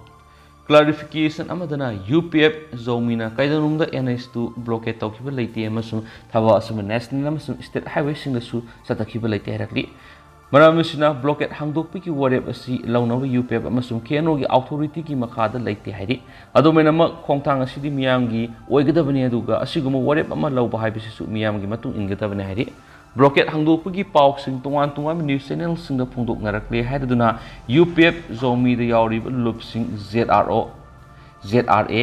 Clarification ꯑꯃꯗꯅ, UPF ꯖꯧꯃꯤꯅ ꯀꯩꯗꯧꯅꯨꯡꯗ NH two blockade ꯇꯧꯈꯤꯕ ꯂꯩꯇꯦ ꯑꯃꯁꯨꯡ ꯊꯕꯛ ꯑꯁꯤꯕꯨ national ꯑꯃꯁꯨꯡ state highwayꯁꯤꯡꯗꯁꯨ ꯆꯠꯊꯈꯤꯕ ꯂꯩꯇꯦ ꯍꯥꯏꯔꯛꯂꯤ꯫ ꯃꯔꯝ ꯑꯁꯤꯅ, blockade ꯍꯥꯡꯗꯣꯛꯄꯒꯤ ꯋꯥꯔꯦꯞ ꯑꯁꯤ ꯂꯧꯅꯕ UPF ꯑꯃꯁꯨꯡ KNOꯒꯤ authorityꯒꯤ ꯃꯈꯥꯗ ꯂꯩꯇꯦ ꯍꯥꯏꯔꯤ꯫ ꯑꯗꯨꯃꯥꯏꯅꯃꯛ, ꯈꯣꯡꯊꯥꯡ ꯑꯁꯤꯗꯤ ꯃꯤꯌꯥꯝꯒꯤ ꯑꯣꯏꯒꯗꯕꯅꯤ, ꯑꯗꯨꯒ ꯑꯁꯤꯒꯨꯝꯕ ꯋꯥꯔꯦꯞ ꯑꯃ ꯂꯧꯕ ꯍꯥꯏꯕꯁꯤꯁꯨ ꯃꯤꯌꯥꯝꯒꯤ ꯃꯇꯨꯡ ꯏꯟꯒꯗꯕꯅꯤ ꯍꯥꯏꯔꯤ꯫ Blockade ꯍꯥꯡꯗꯣꯛꯄꯒꯤ ꯄꯥꯎꯁꯤꯡ ꯇꯣꯉꯥꯟ ꯇꯣꯉꯥꯟꯕ news channelꯁꯤꯡꯗ ꯐꯣꯡꯗꯣꯛꯅꯔꯛꯂꯦ ꯍꯥꯏꯔꯗꯨꯅ, UPF ꯖꯧꯃꯤꯗ ꯌꯥꯎꯔꯤꯕ ꯂꯨꯞꯁꯤꯡ ZRO, ZRA,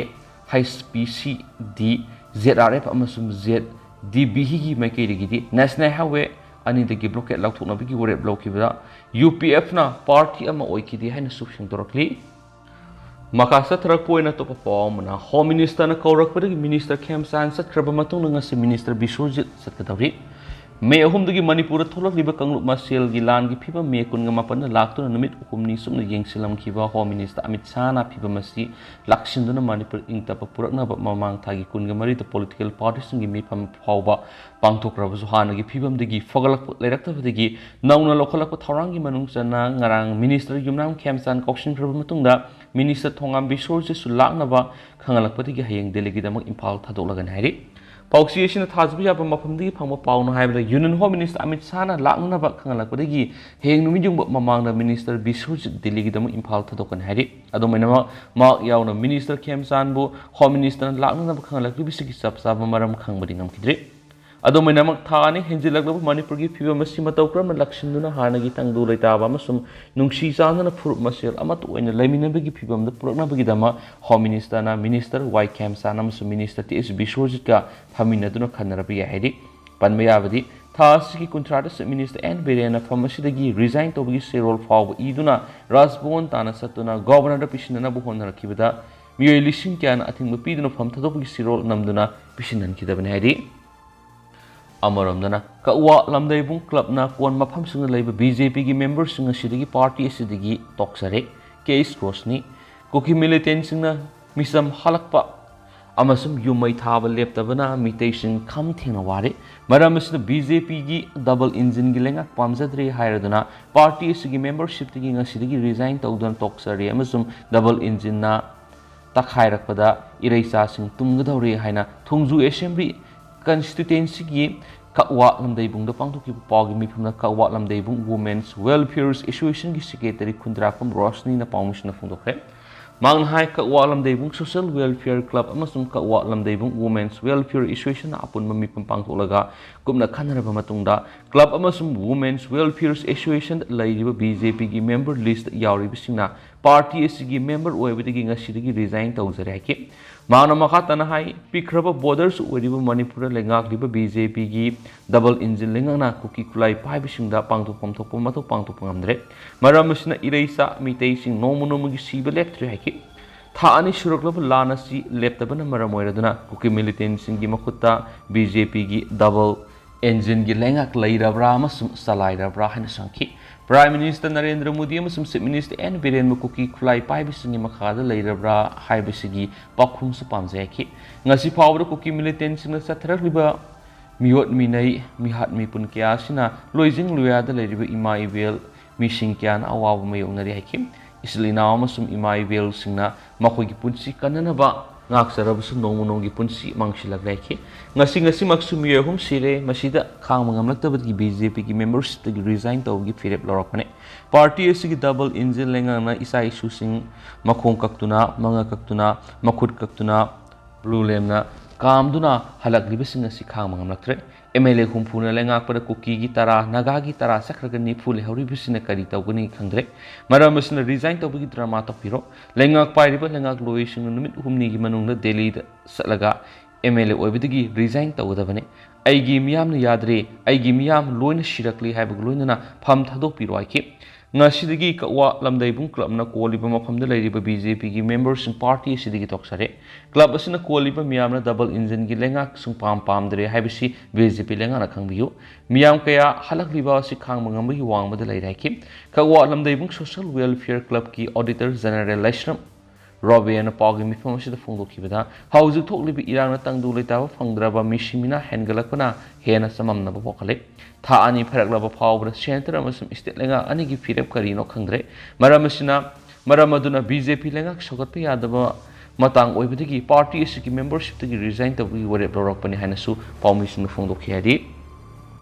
HPCD, ZRF ꯑꯃꯁꯨꯡ ZDBꯒꯤ ꯃꯥꯏꯀꯩꯗꯒꯤꯗꯤ National Highway ꯑꯅꯤꯗꯒꯤ blockade ꯂꯧꯊꯣꯛꯅꯕꯒꯤ ꯋꯥꯔꯦꯞ ꯂꯧꯈꯤꯕꯗ UPFꯅ party ꯑꯃ ꯑꯣꯏꯈꯤꯗꯦ ꯍꯥꯏꯅꯁꯨ ꯐꯣꯡꯗꯣꯔꯛꯂꯤ꯫ ꯃꯈꯥ ꯆꯠꯊꯔꯛꯄ ꯑꯣꯏꯅ ꯑꯇꯣꯞꯄ ꯄꯥꯎ ꯑꯃꯅ, Home Ministerꯅ ꯀꯧꯔꯛꯄꯗꯒꯤ Minister ꯈꯦꯝꯆꯥꯟ ꯆꯠꯈ꯭ꯔꯕ ꯃꯇꯨꯡꯗ ꯉꯁꯤ Minister ꯕꯤꯁ꯭ꯋꯖꯤꯠ ꯆꯠꯀꯗꯧꯔꯤ꯫ ꯃꯦ ꯑꯍꯨꯝꯗꯒꯤ ꯃꯅꯤꯄꯨꯔꯗ ꯊꯣꯛꯂꯛꯂꯤꯕ ꯀꯥꯡꯂꯨꯞ ꯃꯁꯦꯜꯒꯤ ꯂꯥꯟꯒꯤ ꯐꯤꯕꯝ ꯃꯦ ꯀꯨꯟꯒ ꯃꯥꯄꯟꯗ ꯂꯥꯛꯇꯨꯅ ꯅꯨꯃꯤꯠ ꯍꯨꯝꯅꯤ ꯆꯨꯞꯅ ꯌꯦꯡꯁꯤꯜꯂꯝꯈꯤꯕ ꯍꯣꯝ ꯃꯤꯅꯤꯁꯇꯔ ꯑꯃꯤꯠ ꯁꯥꯍꯅ ꯐꯤꯕꯝ ꯑꯁꯤ ꯂꯥꯛꯁꯤꯟꯗꯨꯅ ꯃꯅꯤꯄꯨꯔ ꯏꯪꯇꯞꯄ ꯄꯨꯔꯛꯅꯕ ꯃꯃꯥꯡ ꯊꯥꯒꯤ ꯀꯨꯟꯒ ꯃꯔꯤꯗ ꯄꯣꯂꯤꯇꯤꯀꯦꯜ ꯄꯥꯔꯇꯤꯁꯤꯡꯒꯤ ꯃꯤꯐꯝ ꯐꯥꯎꯕ ꯄꯥꯡꯊꯣꯛꯈ꯭ꯔꯕꯁꯨ ꯍꯥꯟꯅꯒꯤ ꯐꯤꯕꯝꯗꯒꯤ ꯐꯒꯠꯂꯛꯄ ꯂꯩꯔꯛꯇꯕꯗꯒꯤ ꯅꯧꯅ ꯂꯧꯈꯠꯂꯛꯄ ꯊꯧꯔꯥꯡꯒꯤ ꯃꯅꯨꯡ ꯆꯟꯅ ꯉꯔꯥꯡ ꯃꯤꯅꯤꯁꯇꯔ ꯌꯨꯝꯅꯥꯝ ꯈꯦꯝꯆꯥꯟ ꯀꯧꯁꯤꯟꯈ꯭ꯔꯕ ꯃꯇꯨꯡꯗ ꯃꯤꯅꯤꯁꯇꯔ ꯊꯣꯉꯥꯝ ꯕꯤꯁꯣꯔꯖꯤꯠꯁꯨ ꯂꯥꯛꯅꯕ ꯈꯪꯍꯜꯂꯛꯄꯗꯒꯤ ꯍꯌꯦꯡ ꯗꯦꯜꯂꯤꯒꯤꯗꯃꯛ ꯏꯝꯐꯥꯜ ꯊꯥꯗꯣꯛꯂꯒꯅꯤ ꯍꯥꯏꯔꯤ꯫ ꯄꯥꯎꯆꯦ ꯑꯁꯤꯅ ꯊꯥꯖꯕ ꯌꯥꯕ ꯃꯐꯝꯗꯒꯤ ꯐꯪꯕ ꯄꯥꯎꯅ ꯍꯥꯏꯕꯗ ꯌꯨꯅꯤꯌꯟ ꯍꯣꯝ ꯃꯤꯅꯤꯁꯇꯔ ꯑꯃꯤꯠ ꯁꯥꯍꯅ ꯂꯥꯛꯅꯅꯕ ꯈꯪꯍꯜꯂꯛꯄꯗꯒꯤ ꯍꯌꯦꯡ ꯅꯨꯃꯤꯠ ꯌꯨꯡꯕ ꯃꯃꯥꯡꯗ ꯃꯤꯅꯤꯁꯇꯔ ꯕꯤꯁꯣꯔꯖꯤꯠ ꯗꯤꯜꯂꯤꯒꯤꯗꯃꯛ ꯏꯝꯐꯥꯜ ꯊꯥꯗꯣꯛꯀꯅꯤ ꯍꯥꯏꯔꯤ꯫ ꯑꯗꯨꯝ ꯑꯣꯏꯅꯃꯛ ꯃꯍꯥꯛ ꯌꯥꯎꯅ ꯃꯤꯅꯤꯁꯇꯔ ꯈꯦꯝꯆꯥꯟꯕꯨ ꯍꯣꯝ ꯃꯤꯅꯤꯁꯇꯔꯅ ꯂꯥꯛꯅꯅꯕ ꯈꯪꯍꯜꯂꯛꯂꯤꯕꯁꯤꯒꯤ ꯆꯞ ꯆꯥꯕ ꯃꯔꯝ ꯈꯪꯕꯗꯤ ꯉꯝꯈꯤꯗ꯭ꯔꯤ꯫ ꯑꯗꯨꯝ ꯑꯣꯏꯅꯃꯛ ꯊꯥ ꯑꯅꯤ ꯍꯦꯟꯖꯤꯜꯂꯛꯂꯕ ꯃꯅꯤꯄꯨꯔꯒꯤ ꯐꯤꯕꯝ ꯑꯁꯤ ꯃꯇꯧ ꯀꯔꯝꯅ ꯂꯥꯛꯁꯤꯟꯗꯨꯅ ꯍꯥꯟꯅꯒꯤ ꯇꯪꯗꯨ ꯂꯩꯇꯥꯕ ꯑꯃꯁꯨꯡ ꯅꯨꯡꯁꯤ ꯆꯥꯟꯅꯅ ꯐꯨꯔꯨꯞ ꯃꯁꯦꯜ ꯑꯃꯠꯇ ꯑꯣꯏꯅ ꯂꯩꯃꯤꯟꯅꯕꯒꯤ ꯐꯤꯕꯝꯗ ꯄꯨꯔꯛꯅꯕꯒꯤꯗꯃꯛ ꯍꯣꯝ ꯃꯤꯅꯤꯁꯇꯔꯅ ꯃꯤꯅꯤꯁꯇꯔ ꯋꯥꯏ ꯈꯦꯝꯆꯥꯟ ꯑꯃꯁꯨꯡ ꯃꯤꯅꯤꯁꯇꯔ ꯇꯤ ꯑꯦꯁ ꯕꯤꯁꯣꯔꯖꯤꯠꯀ ꯐꯝꯃꯤꯟꯅꯗꯨꯅ ꯈꯟꯅꯔꯕ ꯌꯥꯏ ꯍꯥꯏꯔꯤ꯫ ꯄꯟꯕ ꯌꯥꯕꯗꯤ ꯊꯥ ꯑꯁꯤꯒꯤ ꯀꯨꯟꯊ꯭ꯔꯥꯗ ꯆꯤꯐ ꯃꯤꯅꯤꯁꯇꯔ ꯑꯦꯟ ꯕꯤꯔꯦꯟꯅ ꯐꯝ ꯑꯁꯤꯗꯒꯤ ꯔꯤꯖꯥꯏꯟ ꯇꯧꯕꯒꯤ ꯆꯦꯔꯣꯜ ꯐꯥꯎꯕ ꯏꯗꯨꯅ ꯔꯥꯖꯚꯋꯟ ꯇꯥꯟꯅ ꯆꯠꯇꯨꯅ ꯒꯣꯚꯔꯅꯔꯗ ꯄꯤꯁꯤꯟꯅꯅꯕ ꯍꯣꯠꯅꯔꯛꯈꯤꯕꯗ ꯃꯤꯑꯣꯏ ꯂꯤꯁꯤꯡ ꯀꯌꯥꯅ ꯑꯊꯤꯡꯕ ꯄꯤꯗꯨꯅ ꯐꯝ ꯊꯥꯗꯣꯛꯄꯒꯤ ꯆꯦꯔꯣꯜ ꯅꯝꯗꯨꯅ ꯄꯤꯁꯤꯟꯍꯟꯈꯤꯗꯕꯅꯤ ꯍꯥꯏꯔꯤ꯫ ꯑꯃꯔꯣꯝꯗꯅ ꯀꯛꯋꯥ ꯂꯝꯗꯩꯕꯨꯡ ꯀ꯭ꯂꯕꯅ ꯀꯣꯟ ꯃꯐꯝꯁꯤꯡꯗ ꯂꯩꯕ ꯕꯤ ꯖꯦ ꯄꯤꯒꯤ ꯃꯦꯝꯕꯔꯁꯤꯡ ꯑꯁꯤꯗꯒꯤ ꯄꯥꯔꯇꯤ ꯑꯁꯤꯗꯒꯤ ꯇꯣꯛꯆꯔꯦ꯫ ꯀꯦ ꯑꯦꯁ ꯔꯣꯁꯅꯤ꯫ ꯀꯨꯀꯤ ꯃꯤꯂꯤꯇꯦꯟꯁꯤꯡꯅ ꯃꯤꯆꯝ ꯍꯥꯠꯂꯛꯄ ꯑꯃꯁꯨꯡ ꯌꯨꯝ ꯃꯩ ꯊꯥꯕ ꯂꯦꯞꯇꯕꯅ ꯃꯤꯇꯩꯁꯤꯡ ꯈꯝ ꯊꯦꯡꯅ ꯋꯥꯔꯦ꯫ ꯃꯔꯝ ꯑꯁꯤꯅ ꯕꯤ ꯖꯦ ꯄꯤꯒꯤ ꯗꯕꯜ ꯏꯟꯖꯤꯟꯒꯤ ꯂꯩꯉꯥꯛ ꯄꯥꯝꯖꯗ꯭ꯔꯦ ꯍꯥꯏꯔꯗꯨꯅ ꯄꯥꯔꯇꯤ ꯑꯁꯤꯒꯤ ꯃꯦꯝꯕꯔꯁꯤꯞꯇꯒꯤ ꯉꯁꯤꯗꯒꯤ ꯔꯤꯖꯥꯏꯟ ꯇꯧꯗꯨꯅ ꯇꯣꯛꯆꯔꯦ ꯑꯃꯁꯨꯡ ꯗꯕꯜ ꯏꯟꯖꯤꯟꯅ ꯇꯛꯈꯥꯏꯔꯛꯄꯗ ꯏꯔꯩꯆꯥꯁꯤꯡ ꯇꯨꯝꯒꯗꯧꯔꯦ ꯍꯥꯏꯅ ꯊꯣꯡꯖꯨ ꯑꯦꯁꯦꯝꯕ꯭ꯂꯤ ꯀꯟꯁꯇꯤꯇ꯭ꯋꯦꯟꯁꯤꯒꯤ ꯀꯛꯋꯥ ꯂꯝꯗꯩꯕꯨꯡꯗ ꯄꯥꯡꯊꯣꯛꯈꯤꯕ ꯄꯥꯎꯒꯤ ꯃꯤꯐꯝꯗ ꯀꯛꯋꯥ ꯂꯝꯗꯩꯕꯨꯡ ꯋꯨꯃꯦꯟꯁ ꯋꯦꯜꯐꯤꯌꯔ ꯑꯦꯁꯣꯁꯤꯌꯦꯁꯟꯒꯤ ꯁꯦꯀ꯭ꯔꯦꯇꯔꯤ ꯈꯨꯟꯗ꯭ꯔꯥꯛꯄꯝ ꯔꯣꯁꯅꯤꯅ ꯄꯥꯎꯃꯤꯁꯤꯡꯅ ꯐꯣꯡꯗꯣꯛꯈ꯭ꯔꯦ꯫ ꯃꯍꯥꯛꯅ ꯍꯥꯏ, ꯀꯛꯋꯥ ꯂꯝꯗꯩꯕꯨꯡ ꯁꯣꯁꯤꯌꯦꯜ ꯋꯦꯜꯐꯤꯌꯔ ꯀ꯭ꯂꯕ ꯑꯃꯁꯨꯡ ꯀꯛꯋꯥ ꯂꯝꯗꯩꯕꯨꯡ ꯋꯨꯃꯦꯟꯁ ꯋꯦꯜꯐꯤꯌꯔ ꯑꯦꯁꯣꯁꯤꯌꯦꯁꯟꯅ ꯑꯄꯨꯟꯕ ꯃꯤꯐꯝ ꯄꯥꯡꯊꯣꯛꯂꯒ ꯀꯨꯞꯅ ꯈꯟꯅꯔꯕ ꯃꯇꯨꯡꯗ ꯀ꯭ꯂꯕ ꯑꯃꯁꯨꯡ ꯋꯨꯃꯦꯟꯁ ꯋꯦꯜꯐꯤꯌꯔ ꯑꯦꯁꯣꯁꯤꯌꯦꯁꯟꯗ ꯂꯩꯔꯤꯕ ꯕꯤ ꯖꯦ ꯄꯤꯒꯤ ꯃꯦꯝꯕꯔ ꯂꯤꯁꯇ ꯌꯥꯎꯔꯤꯕꯁꯤꯡꯅ ꯄꯥꯔꯇꯤ ꯑꯁꯤꯒꯤ ꯃꯦꯝꯕꯔ ꯑꯣꯏꯕꯗꯒꯤ ꯉꯁꯤꯗꯒꯤ ꯔꯤꯖꯥꯏꯟ ꯇꯧꯖꯔꯦ ꯍꯥꯏꯈꯤ꯫ ꯃꯍꯥꯛꯅ ꯃꯈꯥ ꯇꯥꯅ ꯍꯥꯏ, ꯄꯤꯛꯈ꯭ꯔꯕ ꯕꯣꯔꯗꯔꯁꯨ ꯑꯣꯏꯔꯤꯕ ꯃꯅꯤꯄꯨꯔꯗ ꯂꯩꯉꯥꯛꯂꯤꯕ ꯕꯤ ꯖꯦ ꯄꯤꯒꯤ ꯗꯕꯜ ꯏꯟꯖꯤꯟ ꯂꯩꯉꯥꯛꯅ ꯀꯨꯀꯤ ꯈꯨꯠꯂꯥꯏ ꯄꯥꯏꯕꯁꯤꯡꯗ ꯄꯥꯡꯊꯣꯛꯐꯝ ꯊꯣꯛꯄ ꯃꯊꯧ ꯄꯥꯡꯊꯣꯛꯄ ꯉꯝꯗ꯭ꯔꯦ꯫ ꯃꯔꯝ ꯑꯁꯤꯅ ꯏꯔꯩꯆꯥ ꯃꯤꯇꯩꯁꯤꯡ ꯅꯣꯡꯃ ꯅꯣꯡꯃꯒꯤ ꯁꯤꯕ ꯂꯦꯞꯇ꯭ꯔꯦ ꯍꯥꯏꯈꯤ꯫ ꯊꯥ ꯑꯅꯤ ꯁꯨꯔꯛꯂꯕ ꯂꯥꯟ ꯑꯁꯤ ꯂꯦꯞꯇꯕꯅ ꯃꯔꯝ ꯑꯣꯏꯔꯗꯨꯅ ꯀꯨꯀꯤ ꯃꯤꯂꯤꯇꯦꯟꯁꯤꯡꯒꯤ ꯃꯈꯨꯠꯇ ꯕꯤ ꯖꯦ ꯄꯤꯒꯤ ꯗꯕꯜ ꯏꯟꯖꯤꯟꯒꯤ ꯂꯩꯉꯥꯛ ꯂꯩꯔꯕ꯭ꯔꯥ ꯑꯃꯁꯨꯡ ꯆꯂꯥꯏꯔꯕ꯭ꯔꯥ ꯍꯥꯏꯅ ꯍꯪꯈꯤ꯫ Prime Minister ꯅꯔꯦꯟꯗ꯭ꯔ ꯃꯣꯗꯤ ꯑꯃꯁꯨꯡ Chief Minister ꯑꯦꯟ ꯕꯤꯔꯦꯟꯕ ꯀꯨꯀꯤ ꯈꯨꯠꯂꯥꯏ ꯄꯥꯏꯕꯁꯤꯡꯒꯤ ꯃꯈꯥꯗ ꯂꯩꯔꯕ꯭ꯔꯥ ꯍꯥꯏꯕꯁꯤꯒꯤ ꯄꯥꯎꯈꯨꯝꯁꯨ ꯄꯥꯝꯖꯩ ꯍꯥꯏꯈꯤ꯫ ꯉꯁꯤ ꯐꯥꯎꯕꯗ ꯀꯨꯀꯤ militantꯁꯤꯡꯅ ꯆꯠꯊꯔꯛꯂꯤꯕ ꯃꯤꯑꯣꯠ ꯃꯤꯅꯩ, ꯃꯤꯍꯥꯠ ꯃꯤꯄꯨꯟ ꯀꯌꯥ ꯑꯁꯤꯅ ꯂꯣꯏꯖꯤꯡ ꯂꯣꯌꯥꯗ ꯂꯩꯔꯤꯕ ꯏꯃꯥ ꯏꯕꯦꯜ ꯃꯤꯁꯤꯡ ꯀꯌꯥꯅ ꯑꯋꯥꯕ ꯃꯥꯌꯣꯛꯅꯔꯤ ꯍꯥꯏꯈꯤ꯫ ꯏꯆꯤꯜ ꯏꯅꯥꯎ ꯑꯃꯁꯨꯡ ꯏꯃꯥ ꯏꯕꯦꯜꯁꯤꯡꯅ ꯃꯈꯣꯏꯒꯤ ꯄꯨꯟꯁꯤ ꯀꯟꯅꯅꯕ ꯉꯥꯛꯆꯔꯕꯁꯨ ꯅꯣꯡꯃ ꯅꯣꯡꯃꯒꯤ ꯄꯨꯟꯁꯤ ꯃꯥꯡꯁꯤꯜꯂꯛꯂꯦ ꯍꯥꯏꯈꯤ꯫ ꯉꯁꯤ, ꯉꯁꯤꯃꯛꯁꯨ ꯃꯤꯑꯣꯏ ꯑꯍꯨꯝ ꯁꯤꯔꯦ꯫ ꯃꯁꯤꯗ ꯈꯥꯡꯕ ꯉꯝꯂꯛꯇꯕꯗꯒꯤ ꯕꯤ ꯖꯦ ꯄꯤꯒꯤ membershipꯇꯒꯤ resign ꯇꯧꯕꯒꯤ ꯐꯤꯔꯦꯞ ꯂꯧꯔꯛꯄꯅꯤ꯫ Party ꯑꯁꯤꯒꯤ double engine ꯂꯩꯉꯥꯛꯅ ꯏꯆꯥ ꯏꯁꯨꯁꯤꯡ ꯃꯈꯣꯡ ꯀꯛꯇꯨꯅ, ꯃꯉꯛ ꯀꯛꯇꯨꯅ, ꯃꯈꯨꯠ ꯀꯛꯇꯨꯅ, blue lampꯅ ꯀꯥꯝꯗꯨꯅ ꯍꯜꯂꯛꯂꯤꯕꯁꯤꯡ ꯑꯁꯤ ꯈꯥꯡꯕ ꯉꯝꯂꯛꯇ꯭ꯔꯦ꯫ ꯑꯦꯝ ꯑꯦꯜ ꯑꯦ ꯍꯨꯝꯐꯨꯅ ꯂꯩꯉꯥꯛꯄꯗ ꯀꯨꯀꯤꯒꯤ ꯇꯔꯥ, ꯅꯥꯒꯥꯒꯤ ꯇꯔꯥ ꯆꯠꯈ꯭ꯔꯒ ꯅꯤꯐꯨ ꯂꯩꯍꯧꯔꯤꯕꯁꯤꯅ ꯀꯔꯤ ꯇꯧꯒꯅꯤ ꯈꯪꯗ꯭ꯔꯦ꯫ ꯃꯔꯝ ꯑꯁꯤꯅ resign ꯇꯧꯕꯒꯤ drama ꯇꯧꯕꯤꯔꯣ꯫ ꯂꯩꯉꯥꯛ ꯄꯥꯏꯔꯤꯕ ꯂꯩꯉꯥꯛꯂꯣꯏꯁꯤꯡꯅ ꯅꯨꯃꯤꯠ ꯍꯨꯝꯅꯤꯒꯤ ꯃꯅꯨꯡꯗ ꯗꯦꯜꯂꯤꯗ ꯆꯠꯂꯒ ꯑꯦꯝ ꯑꯦꯜ ꯑꯦ ꯑꯣꯏꯕꯗꯒꯤ resign ꯇꯧꯒꯗꯕꯅꯤ꯫ ꯑꯩꯒꯤ ꯃꯤꯌꯥꯝꯅ ꯌꯥꯗ꯭ꯔꯦ, ꯑꯩꯒꯤ ꯃꯤꯌꯥꯝ ꯂꯣꯏꯅ ꯁꯤꯔꯛꯂꯦ ꯍꯥꯏꯕꯒ ꯂꯣꯏꯅꯅ ꯐꯝ ꯊꯥꯗꯣꯛꯄꯤꯔꯣ ꯍꯥꯏꯈꯤ꯫ ꯉꯁꯤꯗꯒꯤ ꯀꯛꯋꯥ ꯂꯝꯗꯩꯕꯨꯡ clubꯅ ꯀꯣꯜꯂꯤꯕ ꯃꯐꯝꯗ ꯂꯩꯔꯤꯕ ꯕꯤ ꯖꯦ ꯄꯤꯒꯤ memberꯁꯤꯡ party ꯑꯁꯤꯗꯒꯤ ꯇꯣꯛꯆꯔꯦ꯫ Club ꯑꯁꯤꯅ ꯀꯣꯜꯂꯤꯕ ꯃꯤꯌꯥꯝꯅ double engineꯒꯤ ꯂꯩꯉꯥꯛ ꯁꯨꯡꯄꯥꯝ ꯄꯥꯝꯗ꯭ꯔꯦ ꯍꯥꯏꯕꯁꯤ ꯕꯤ ꯖꯦ ꯄꯤ ꯂꯩꯉꯥꯛꯅ ꯈꯪꯕꯤꯌꯨ꯫ ꯃꯤꯌꯥꯝ ꯀꯌꯥ ꯍꯜꯂꯛꯂꯤꯕ ꯑꯁꯤ ꯈꯥꯡꯕ ꯉꯝꯕꯒꯤ ꯋꯥꯡꯃꯗ ꯂꯩꯔꯦ ꯍꯥꯏꯈꯤ꯫ ꯀꯛꯋꯥ ꯂꯝꯗꯩꯕꯨꯡ Social Welfare Clubꯀꯤ Auditor General ꯂꯥꯏꯁ꯭ꯔꯝ ꯔꯣꯕꯦꯅ ꯄꯥꯎꯒꯤ ꯃꯤꯐꯝ ꯑꯁꯤꯗ ꯐꯣꯡꯗꯣꯛꯈꯤꯕꯗ, ꯍꯧꯖꯤꯛ ꯊꯣꯛꯂꯤꯕ ꯏꯔꯥꯡꯅ ꯇꯪꯗꯨ ꯂꯩꯇꯥꯕ ꯐꯪꯗ꯭ꯔꯕ ꯃꯤꯁꯤ ꯃꯤꯅꯥ ꯍꯦꯟꯒꯠꯂꯛꯄꯅ ꯍꯦꯟꯅ ꯆꯃꯝꯅꯕ ꯄꯣꯛꯍꯜꯂꯦ꯫ ꯊꯥ ꯑꯅꯤ ꯐꯥꯔꯛꯂꯕ ꯐꯥꯎꯕꯗ centre ꯑꯃꯁꯨꯡ state ꯂꯩꯉꯥꯛ ꯑꯅꯤꯒꯤ ꯐꯤꯔꯦꯞ ꯀꯔꯤꯅꯣ ꯈꯪꯗ꯭ꯔꯦ꯫ ꯃꯔꯝ ꯑꯁꯤꯅ, ꯃꯔꯝ ꯑꯗꯨꯅ ꯕꯤ ꯖꯦ ꯄꯤ ꯂꯩꯉꯥꯛ ꯁꯧꯒꯠꯄ ꯌꯥꯗꯕ ꯃꯇꯥꯡ ꯑꯣꯏꯕꯗꯒꯤ party ꯑꯁꯤꯒꯤ membershipꯇꯒꯤ resign ꯇꯧꯕꯒꯤ ꯋꯥꯔꯦꯞ ꯂꯧꯔꯛꯄꯅꯤ ꯍꯥꯏꯅꯁꯨ ꯄꯥꯎꯃꯤꯁꯤꯡꯅ ꯐꯣꯡꯗꯣꯛꯈꯤ ꯍꯥꯏꯔꯤ꯫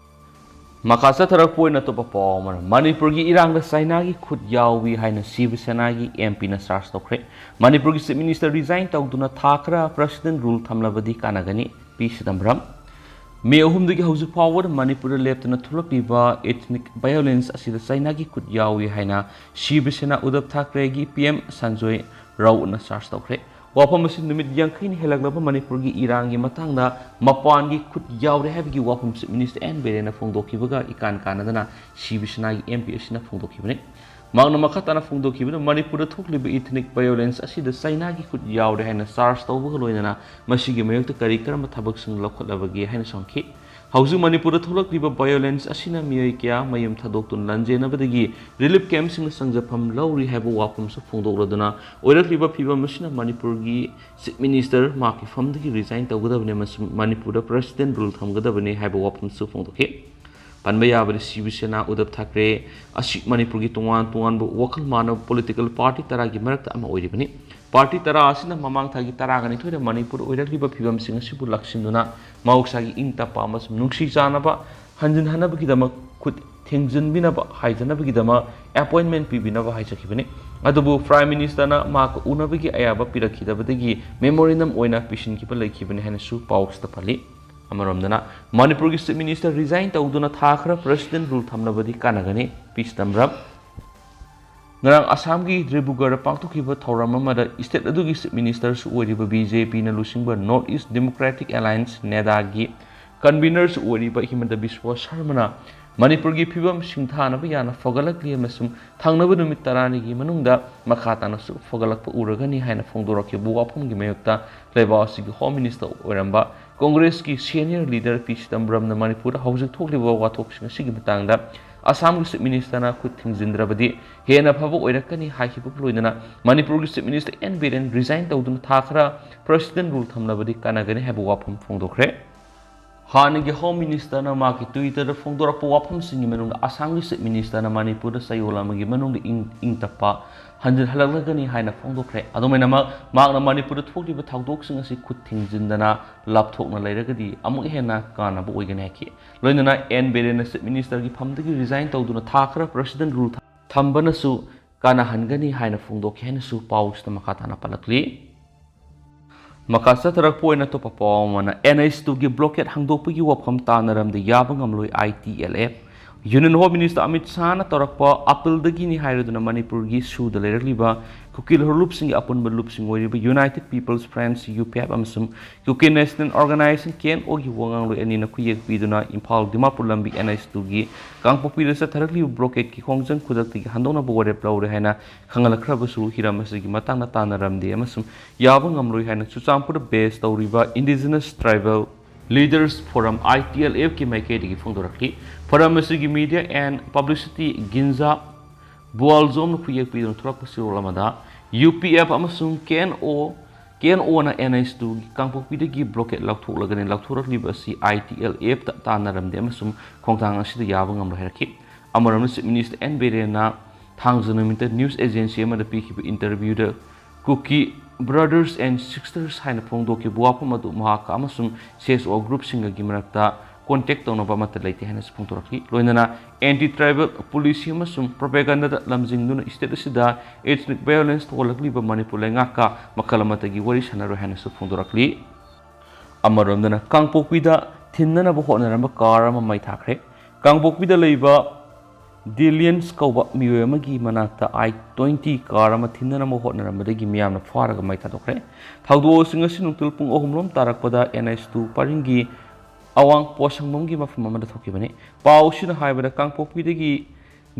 ꯃꯈꯥ ꯆꯠꯊꯔꯛꯄ ꯑꯣꯏꯅ ꯑꯇꯣꯞꯄ ꯄꯥꯎ ꯑꯃꯅ, ꯃꯅꯤꯄꯨꯔꯒꯤ ꯏꯔꯥꯡꯗ ꯆꯥꯏꯅꯥꯒꯤ ꯈꯨꯠ ꯌꯥꯎꯏ ꯍꯥꯏꯅ ꯁꯤꯕ ꯁꯦꯅꯥꯒꯤ ꯑꯦꯝ ꯄꯤꯅ charge ꯇꯧꯈ꯭ꯔꯦ꯫ ꯃꯅꯤꯄꯨꯔꯒꯤ Chief Minister resign ꯇꯧꯗꯨꯅ ꯊꯥ ꯈꯔ President rule ꯊꯝꯂꯕꯗꯤ ꯀꯥꯟꯅꯒꯅꯤ꯫ ꯄꯤ ꯆꯤꯗꯝꯕꯔꯝ꯫ ꯃꯦ ꯑꯍꯨꯝꯗꯒꯤ ꯍꯧꯖꯤꯛ ꯐꯥꯎꯕꯗ ꯃꯅꯤꯄꯨꯔꯗ ꯂꯦꯞꯇꯅ ꯊꯣꯛꯂꯛꯂꯤꯕ ethnic violence ꯑꯁꯤꯗ ꯆꯥꯏꯅꯥꯒꯤ ꯈꯨꯠ ꯌꯥꯎꯏ ꯍꯥꯏꯅ ꯁꯤꯕ ꯁꯦꯅꯥ ꯎꯗꯞ ꯊꯥꯀ꯭ꯔꯦꯒꯤ ꯄꯤ ꯑꯦꯝ ꯁꯟꯖꯣꯏ ꯔꯥꯎꯠꯅ charge ꯇꯧꯈ꯭ꯔꯦ꯫ ꯋꯥꯐꯝ ꯑꯁꯤ ꯅꯨꯃꯤꯠ ꯌꯥꯡꯈꯩꯅ ꯍꯦꯜꯂꯛꯂꯕ ꯃꯅꯤꯄꯨꯔꯒꯤ ꯏꯔꯥꯡꯒꯤ ꯃꯇꯥꯡꯗ ꯃꯄꯥꯟꯒꯤ ꯈꯨꯠ ꯌꯥꯎꯔꯦ ꯍꯥꯏꯕꯒꯤ ꯋꯥꯐꯝ Chief Minister ꯑꯦꯟ ꯕꯤꯔꯦꯟꯅ ꯐꯣꯡꯗꯣꯛꯈꯤꯕꯒ ꯏꯀꯥꯟ ꯀꯥꯟꯅꯗꯅ ꯁꯤꯕ ꯁꯦꯅꯥꯒꯤ ꯑꯦꯝ ꯄꯤ ꯑꯁꯤꯅ ꯐꯣꯡꯗꯣꯛꯈꯤꯕꯅꯤ꯫ ꯃꯍꯥꯛꯅ ꯃꯈꯥ ꯇꯥꯅ ꯐꯣꯡꯗꯣꯛꯈꯤꯕꯗ, ꯃꯅꯤꯄꯨꯔꯗ ꯊꯣꯛꯂꯤꯕ ethnic violence ꯑꯁꯤꯗ ꯆꯥꯏꯅꯥꯒꯤ ꯈꯨꯠ ꯌꯥꯎꯔꯦ ꯍꯥꯏꯅ charge ꯇꯧꯕꯒ ꯂꯣꯏꯅꯅ ꯃꯁꯤꯒꯤ ꯃꯥꯌꯣꯛꯇ ꯀꯔꯤ ꯀꯔꯝꯕ ꯊꯕꯛꯁꯤꯡ ꯂꯧꯈꯠꯂꯕꯒꯦ ꯍꯥꯏꯅ ꯍꯪꯈꯤ꯫ ꯍꯧꯖꯤꯛ ꯃꯅꯤꯄꯨꯔꯗ ꯊꯣꯛꯂꯛꯂꯤꯕ violence ꯑꯁꯤꯅ ꯃꯤꯑꯣꯏ ꯀꯌꯥ ꯃꯌꯨꯝ ꯊꯥꯗꯣꯛꯇꯨꯅ ꯂꯥꯟꯖꯦꯟꯅꯕꯗꯒꯤ relief campꯁꯤꯡꯗ ꯆꯪꯖꯐꯝ ꯂꯧꯔꯤ ꯍꯥꯏꯕ ꯋꯥꯐꯝꯁꯨ ꯐꯣꯡꯗꯣꯛꯂꯗꯨꯅ, ꯑꯣꯏꯔꯛꯂꯤꯕ ꯐꯤꯕꯝ ꯑꯁꯤꯅ ꯃꯅꯤꯄꯨꯔꯒꯤ Chief Minister ꯃꯍꯥꯛꯀꯤ ꯐꯝꯗꯒꯤ resign ꯇꯧꯒꯗꯕꯅꯤ ꯑꯃꯁꯨꯡ ꯃꯅꯤꯄꯨꯔꯗ President rule ꯊꯝꯒꯗꯕꯅꯤ ꯍꯥꯏꯕ ꯋꯥꯐꯝꯁꯨ ꯐꯣꯡꯗꯣꯛꯈꯤ꯫ ꯄꯟꯕ ꯌꯥꯕꯗꯤ ꯁꯤꯕ ꯁꯦꯅꯥ ꯎꯗꯞ ꯊꯥꯀ꯭ꯔꯦ ꯑꯁꯤ ꯃꯅꯤꯄꯨꯔꯒꯤ ꯇꯣꯉꯥꯟ ꯇꯣꯉꯥꯟꯕ ꯋꯥꯈꯜ ꯃꯥꯟꯅꯕ political party ꯇꯔꯥꯒꯤ ꯃꯔꯛꯇ ꯑꯃ ꯑꯣꯏꯔꯤꯕꯅꯤ꯫ Party ꯇꯔꯥ ꯑꯁꯤꯅ ꯃꯃꯥꯡ ꯊꯥꯒꯤ ꯇꯔꯥꯒ ꯅꯤꯊꯣꯏꯗ ꯃꯅꯤꯄꯨꯔꯗ ꯑꯣꯏꯔꯛꯂꯤꯕ ꯐꯤꯕꯝꯁꯤꯡ ꯑꯁꯤꯕꯨ ꯂꯥꯛꯁꯤꯟꯗꯨꯅ ꯃꯍꯧꯁꯥꯒꯤ ꯏꯪ ꯇꯞꯄ ꯑꯃꯁꯨꯡ ꯅꯨꯡꯁꯤ ꯆꯥꯟꯅꯕ ꯍꯟꯖꯤꯟꯍꯟꯅꯕꯒꯤꯗꯃꯛ ꯈꯨꯠ ꯊꯦꯡꯖꯤꯟꯕꯤꯅꯕ ꯍꯥꯏꯖꯅꯕꯒꯤꯗꯃꯛ appointment ꯄꯤꯕꯤꯅꯕ ꯍꯥꯏꯖꯈꯤꯕꯅꯤ꯫ ꯑꯗꯨꯕꯨ Prime Ministerꯅ ꯃꯍꯥꯛꯀ ꯎꯅꯕꯒꯤ ꯑꯌꯥꯕ ꯄꯤꯔꯛꯈꯤꯗꯕꯗꯒꯤ memorandum ꯑꯣꯏꯅ ꯄꯤꯁꯤꯟꯈꯤꯕ ꯂꯩꯈꯤꯕꯅꯤ ꯍꯥꯏꯅꯁꯨ ꯄꯥꯎꯁꯤꯗ ꯄꯜꯂꯤ꯫ ꯑꯃꯔꯣꯝꯗꯅ ꯃꯅꯤꯄꯨꯔꯒꯤ Chief Minister resign ꯇꯧꯗꯨꯅ ꯊꯥ ꯈꯔ President rule ꯊꯝꯂꯕꯗꯤ ꯀꯥꯟꯅꯒꯅꯤ꯫ ꯄꯤ ꯆꯤꯗꯝꯕꯔꯝ꯫ ꯉꯔꯥꯡ ꯑꯁꯥꯝꯒꯤ ꯗꯤꯕ꯭ꯔꯨꯒꯔꯗ ꯄꯥꯡꯊꯣꯛꯈꯤꯕ ꯊꯧꯔꯝ ꯑꯃꯗ state ꯑꯗꯨꯒꯤ Chief Ministerꯁꯨ ꯑꯣꯏꯔꯤꯕ BJPꯅ ꯂꯨꯆꯤꯡꯕ North East Democratic Alliance, NEDAꯒꯤ convenerꯁꯨ ꯑꯣꯏꯔꯤꯕ ꯍꯤꯃꯟꯇ ꯕꯤꯁ꯭ꯋ ꯁꯔꯃꯅ ꯃꯅꯤꯄꯨꯔꯒꯤ ꯐꯤꯕꯝ ꯁꯤꯡꯊꯥꯅꯕ ꯌꯥꯅ ꯐꯒꯠꯂꯛꯂꯤ ꯑꯃꯁꯨꯡ ꯊꯪꯅꯕ ꯅꯨꯃꯤꯠ ꯇꯔꯥꯅꯤꯒꯤ ꯃꯅꯨꯡꯗ ꯃꯈꯥ ꯇꯥꯅꯁꯨ ꯐꯒꯠꯂꯛꯄ ꯎꯔꯒꯅꯤ ꯍꯥꯏꯅ ꯐꯣꯡꯗꯣꯔꯛꯈꯤꯕ ꯋꯥꯐꯝꯒꯤ ꯃꯥꯌꯣꯛꯇ ꯂꯩꯕꯥꯛ ꯑꯁꯤꯒꯤ Home Minister ꯑꯣꯏꯔꯝꯕ Congressꯀꯤ senior leader ꯄꯤ ꯆꯤꯗꯝꯕꯔꯝꯅ ꯃꯅꯤꯄꯨꯔꯗ ꯍꯧꯖꯤꯛ ꯊꯣꯛꯂꯤꯕ ꯋꯥꯊꯣꯛꯁꯤꯡ ꯑꯁꯤꯒꯤ ꯃꯇꯥꯡꯗ ꯑꯁꯥꯝꯒꯤ Chief Ministerꯅ ꯈꯨꯠ ꯊꯤꯡꯖꯤꯟꯗ꯭ꯔꯕꯗꯤ ꯍꯦꯟꯅ ꯐꯕ ꯑꯣꯏꯔꯛꯀꯅꯤ ꯍꯥꯏꯈꯤꯕꯒ ꯂꯣꯏꯅꯅ ꯃꯅꯤꯄꯨꯔꯒꯤ Chief Minister N Biren resign ꯇꯧꯗꯨꯅ ꯊꯥ ꯈꯔ President rule ꯊꯝꯂꯕꯗꯤ ꯀꯥꯟꯅꯒꯅꯤ ꯍꯥꯏꯕ ꯋꯥꯐꯝ ꯐꯣꯡꯗꯣꯛꯈ꯭ꯔꯦ꯫ ꯍꯥꯟꯅꯒꯤ Home Ministerꯅ ꯃꯍꯥꯛꯀꯤ Twitterꯗ ꯐꯣꯡꯗꯣꯔꯛꯄ ꯋꯥꯐꯝꯁꯤꯡꯒꯤ ꯃꯅꯨꯡꯗ ꯑꯁꯥꯝꯒꯤ Chief Ministerꯅ ꯃꯅꯤꯄꯨꯔꯗ ꯆꯌꯣꯜ ꯑꯃꯒꯤ ꯃꯅꯨꯡꯗ ꯏꯪ, ꯏꯪ ꯇꯞꯄ ꯍꯟꯖꯤꯜꯍꯜꯂꯛꯂꯒꯅꯤ ꯍꯥꯏꯅ ꯐꯣꯡꯗꯣꯛꯈ꯭ꯔꯦ꯫ ꯑꯗꯨꯃꯥꯏꯅꯃꯛ ꯃꯍꯥꯛꯅ ꯃꯅꯤꯄꯨꯔꯗ ꯊꯣꯛꯂꯤꯕ ꯊꯧꯗꯣꯛꯁꯤꯡ ꯑꯁꯤ ꯈꯨꯠ ꯊꯤꯡꯖꯤꯟꯗꯅ ꯂꯥꯞꯊꯣꯛꯅ ꯂꯩꯔꯒꯗꯤ ꯑꯃꯨꯛ ꯍꯦꯟꯅ ꯀꯥꯟꯅꯕ ꯑꯣꯏꯒꯅꯤ ꯍꯥꯏꯈꯤ꯫ ꯂꯣꯏꯅꯅ ꯑꯦꯟ ꯕꯤꯔꯦꯟꯅ Chief Ministerꯒꯤ ꯐꯝꯗꯒꯤ resign ꯇꯧꯗꯨꯅ ꯊꯥ ꯈꯔ President rule ꯊꯝꯕꯅꯁꯨ ꯀꯥꯟꯅꯍꯟꯒꯅꯤ ꯍꯥꯏꯅ ꯐꯣꯡꯗꯣꯛꯈꯤ ꯍꯥꯏꯅꯁꯨ ꯄꯥꯎꯁꯤꯗ ꯃꯈꯥ ꯇꯥꯅ ꯄꯜꯂꯛꯂꯤ꯫ ꯃꯈꯥ ꯆꯠꯊꯔꯛꯄ ꯑꯣꯏꯅ ꯑꯇꯣꯞꯄ ꯄꯥꯎ ꯑꯃꯅ, NH twoꯒꯤ blockade ꯍꯥꯡꯗꯣꯛꯄꯒꯤ ꯋꯥꯐꯝ ꯇꯥꯟꯅꯔꯝꯗ ꯌꯥꯕ ꯉꯝꯂꯣꯏ I T L F꯫ Union Home Minister Amit ꯁꯥꯍꯅ ꯇꯧꯔꯛꯄ appealꯗꯒꯤꯅꯤ ꯍꯥꯏꯔꯗꯨꯅ ꯃꯅꯤꯄꯨꯔꯒꯤ ꯁꯨꯗ ꯂꯩꯔꯛꯂꯤꯕ ꯀꯨꯀꯤ ꯂꯨꯆꯤꯡꯕ ꯂꯨꯞꯁꯤꯡꯒꯤ ꯑꯄꯨꯟꯕ ꯂꯨꯞꯁꯤꯡ ꯑꯣꯏꯔꯤꯕ United People's Front, UPF, ꯑꯃꯁꯨꯡ Kuki National Organisation, KNOꯒꯤ ꯋꯥ ꯉꯥꯡꯂꯣꯏ ꯑꯅꯤꯅ ꯈꯨꯌꯦꯛ ꯄꯤꯗꯨꯅ ꯏꯝꯐꯥꯜ ꯗꯤꯃꯥꯄꯨꯔ ꯂꯝꯕꯤ NH twoꯒꯤ ꯀꯥꯡꯄꯣꯛꯄꯤꯗ ꯆꯠꯊꯔꯛꯂꯤꯕ blockade ꯀꯤ ꯈꯣꯡꯖꯪ ꯈꯨꯗꯛꯇꯒꯤ ꯍꯟꯗꯣꯛꯅꯕ ꯋꯥꯔꯦꯞ ꯂꯧꯔꯦ ꯍꯥꯏꯅ ꯈꯪꯍꯜꯂꯛꯈ꯭ꯔꯕꯁꯨ ꯍꯤꯔꯝ ꯑꯁꯤꯒꯤ ꯃꯇꯥꯡꯗ ꯇꯥꯟꯅꯔꯝꯗꯦ ꯑꯃꯁꯨꯡ ꯌꯥꯕ ꯉꯝꯂꯣꯏ ꯍꯥꯏꯅ ꯆꯨꯔꯆꯥꯟꯄꯨꯔꯗ base ꯇꯧꯔꯤꯕ Indigenous Tribal Leaders Forum, I T L F ꯀꯤ ꯃꯥꯏꯀꯩꯗꯒꯤ ꯐꯣꯡꯗꯣꯔꯛꯂꯤ꯫ Forum ꯑꯁꯤꯒꯤ Media and Publicity ꯒꯤꯟꯖꯥ ꯕꯨꯋꯥꯜꯖꯣꯝꯅ ꯈꯨꯌꯦꯛ ꯄꯤꯗꯨꯅ ꯊꯣꯛꯂꯛꯄ ꯆꯦꯔꯣꯜ ꯑꯃꯗ, ꯌꯨ ꯄꯤ ꯑꯦꯐ ꯑꯃꯁꯨꯡ ꯀꯦ N O, K and O and H ꯇꯨꯒꯤ ꯀꯥꯡꯄꯣꯛꯄꯤꯗꯒꯤ blockade ꯂꯧꯊꯣꯛꯂꯒꯅꯤ꯫ ꯂꯧꯊꯣꯔꯛꯂꯤꯕ ꯑꯁꯤ I T L F ꯇ ꯇꯥꯟꯅꯔꯝꯗꯦ ꯑꯃꯁꯨꯡ ꯈꯣꯡꯊꯥꯡ ꯑꯁꯤꯗ ꯌꯥꯕ ꯉꯝꯂꯣꯏ ꯍꯥꯏꯔꯛꯈꯤ꯫ ꯑꯃꯔꯣꯝꯗ, Chief Minister ꯑꯦꯟ ꯕꯤꯔꯦꯟꯅ ꯊꯥꯡꯖ ꯅꯨꯃꯤꯠꯇ news agency ꯑꯃꯗ ꯄꯤꯈꯤꯕ interview the Kuki brothers and sisters ꯍꯥꯏꯅ ꯐꯣꯡꯗꯣꯛꯈꯤꯕ ꯋꯥꯐꯝ ꯑꯗꯨ ꯃꯍꯥꯛꯀ ꯑꯃꯁꯨꯡ C S O group ꯁꯤꯡꯒꯒꯤ ꯃꯔꯛꯇ contact ꯇꯧꯅꯕ ꯑꯃꯠꯇ ꯂꯩꯇꯦ ꯍꯥꯏꯅꯁꯨ ꯐꯣꯡꯗꯣꯔꯛꯂꯤ꯫ ꯂꯣꯏꯅꯅ anti tribal policy ꯑꯃꯁꯨꯡ propaganda ꯗ ꯂꯝꯖꯤꯡꯗꯨꯅ state ꯑꯁꯤꯗ ethnic violence ꯊꯣꯛꯍꯜꯂꯛꯂꯤꯕ ꯃꯅꯤꯄꯨꯔ ꯂꯩꯉꯥꯛꯀ ꯃꯈꯜ ꯑꯃꯠꯇꯒꯤ ꯋꯥꯔꯤ ꯁꯥꯟꯅꯔꯣꯏ ꯍꯥꯏꯅꯁꯨ ꯐꯣꯡꯗꯣꯔꯛꯂꯤ꯫ ꯑꯃꯔꯣꯝꯗꯅ, ꯀꯥꯡꯄꯣꯛꯄꯤꯗ ꯊꯤꯟꯅꯅꯕ ꯍꯣꯠꯅꯔꯝꯕ car ꯑꯃ ꯃꯩ ꯊꯥꯈ꯭ꯔꯦ꯫ ꯀꯥꯡꯄꯣꯛꯄꯤꯗ ꯂꯩꯕ ꯗꯤꯂꯤꯌꯟꯁ ꯀꯧꯕ ꯃꯤꯑꯣꯏ ꯑꯃꯒꯤ ꯃꯅꯥꯛꯇ I twenty car ꯑꯃ ꯊꯤꯟꯅꯅꯕ ꯍꯣꯠꯅꯔꯝꯕꯗꯒꯤ ꯃꯤꯌꯥꯝꯅ ꯐꯥꯔꯒ ꯃꯩ ꯊꯥꯗꯣꯛꯈ꯭ꯔꯦ꯫ ꯊꯧꯗꯣꯛ ꯑꯁꯤ ꯉꯁꯤ ꯅꯨꯡꯊꯤꯜ ꯄꯨꯡ ꯑꯍꯨꯝ ꯂꯣꯝ ꯇꯥꯔꯛꯄꯗ N H two ꯄꯔꯤꯡꯒꯤ ꯑꯋꯥꯡ ꯄꯣꯠꯁꯪꯕꯝꯒꯤ ꯃꯐꯝ ꯑꯃꯗ ꯊꯣꯛꯈꯤꯕꯅꯤ꯫ ꯄꯥꯎ ꯑꯁꯤꯅ ꯍꯥꯏꯕꯗ, ꯀꯥꯡꯄꯣꯛꯄꯤꯗꯒꯤ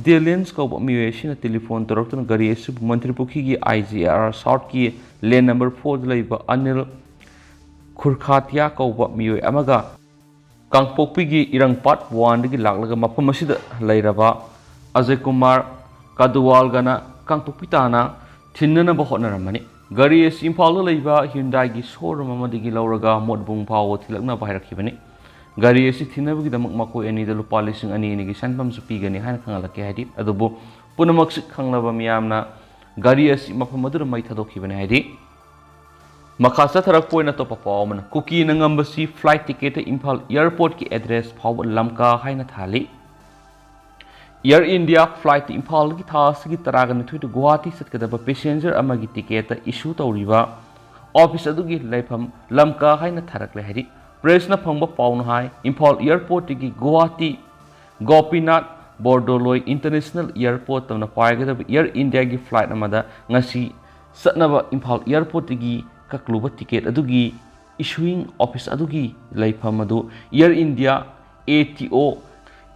ꯗꯤꯂꯤꯌꯟꯁ ꯀꯧꯕ ꯃꯤꯑꯣꯏ ꯑꯁꯤꯅ telephone ꯇꯧꯔꯛꯇꯨꯅ ꯒꯥꯔꯤ ꯑꯁꯤꯕꯨ ꯃꯟꯇ꯭ꯔꯤꯄꯨꯈ꯭ꯔꯤꯒꯤ I G R South ꯀꯤ lane number four ꯗ ꯂꯩꯕ ꯑꯅꯤꯜ ꯈꯨꯔꯈꯥꯇꯤꯌꯥ ꯀꯧꯕ ꯃꯤꯑꯣꯏ ꯑꯃꯒ ꯀꯥꯡꯄꯣꯛꯄꯤꯒꯤ ꯏꯔꯪ part one ꯗꯒꯤ ꯂꯥꯛꯂꯒ ꯃꯐꯝ ꯑꯁꯤꯗ ꯂꯩꯔꯕ ꯑꯖꯌ ꯀꯨꯃꯥꯔ ꯀꯗꯨꯋꯥꯜꯒꯅ ꯀꯥꯡꯄꯣꯛꯄꯤ ꯇꯥꯅ ꯊꯤꯟꯅꯅꯕ ꯍꯣꯠꯅꯔꯝꯕꯅꯤ꯫ ꯒꯥꯔꯤ ꯑꯁꯤ ꯏꯝꯐꯥꯜꯗ ꯂꯩꯕ Hyundai ꯒꯤ showroom ꯑꯃꯗꯒꯤ ꯂꯧꯔꯒ ꯃꯣꯠꯕꯨꯡ ꯐꯥꯎꯕ ꯊꯤꯜꯂꯛꯅꯕ ꯍꯥꯏꯔꯛꯈꯤꯕꯅꯤ꯫ ꯒꯥꯔꯤ ꯑꯁꯤ ꯊꯤꯟꯅꯕꯒꯤꯗꯃꯛ ꯃꯈꯣꯏ ꯑꯅꯤꯗ ꯂꯨꯄꯥ ꯂꯤꯁꯤꯡ ꯑꯅꯤ ꯑꯅꯤꯒꯤ ꯁꯦꯟꯐꯝꯁꯨ ꯄꯤꯒꯅꯤ ꯍꯥꯏꯅ ꯈꯪꯍꯜꯂꯛꯈꯤ ꯍꯥꯏꯔꯤ꯫ ꯑꯗꯨꯕꯨ ꯄꯨꯝꯅꯃꯛꯁꯤ ꯈꯪꯂꯕ ꯃꯤꯌꯥꯝꯅ ꯒꯥꯔꯤ ꯑꯁꯤ ꯃꯐꯝ ꯑꯗꯨꯗ ꯃꯩ ꯊꯥꯗꯣꯛꯈꯤꯕꯅꯤ ꯍꯥꯏꯔꯤ꯫ ꯃꯈꯥ ꯆꯠꯊꯔꯛꯄ ꯑꯣꯏꯅ ꯑꯇꯣꯞꯄ ꯄꯥꯎ ꯑꯃꯅ, ꯀꯨꯀꯤꯅ ꯉꯝꯕꯁꯤ flight ticket ꯏꯝꯐꯥꯜ airport ꯀꯤ address ꯐꯥꯎꯕ ꯂꯝꯀꯥ ꯍꯥꯏꯅ ꯊꯥꯍꯜꯂꯤ꯫ Air India flight ꯏꯝꯐꯥꯜꯗꯒꯤ ꯊꯥ ꯑꯁꯤꯒꯤ ꯇꯔꯥꯒ ꯅꯤꯊꯣꯏꯗ ꯒꯨꯋꯥꯍꯥꯇꯤ ꯆꯠꯀꯗꯕ passenger ꯑꯃꯒꯤ ticket issue ꯇꯧꯔꯤꯕ office ꯑꯗꯨꯒꯤ ꯂꯩꯐꯝ ꯂꯝꯀꯥ ꯍꯥꯏꯅ ꯊꯥꯔꯛꯂꯦ ꯍꯥꯏꯔꯤ꯫ Press ꯅ ꯐꯪꯕ ꯄꯥꯎꯅ ꯍꯥꯏ, ꯏꯝꯐꯥꯜ airport ꯇꯒꯤ ꯒꯨꯋꯥꯍꯥꯇꯤ ꯒꯣꯄꯤꯅꯥꯊ ꯕꯣꯔꯗꯣꯂꯣꯏ International Airport ꯇꯝꯅ ꯄꯥꯏꯒꯗꯕ Air India ꯒꯤ flight ꯑꯃꯗ ꯉꯁꯤ ꯆꯠꯅꯕ ꯏꯝꯐꯥꯜ airport ꯇꯒꯤ ꯀꯛꯂꯨꯕ ticket ꯑꯗꯨꯒꯤ issuing office ꯑꯗꯨꯒꯤ ꯂꯩꯐꯝ ꯑꯗꯨ Air India A T O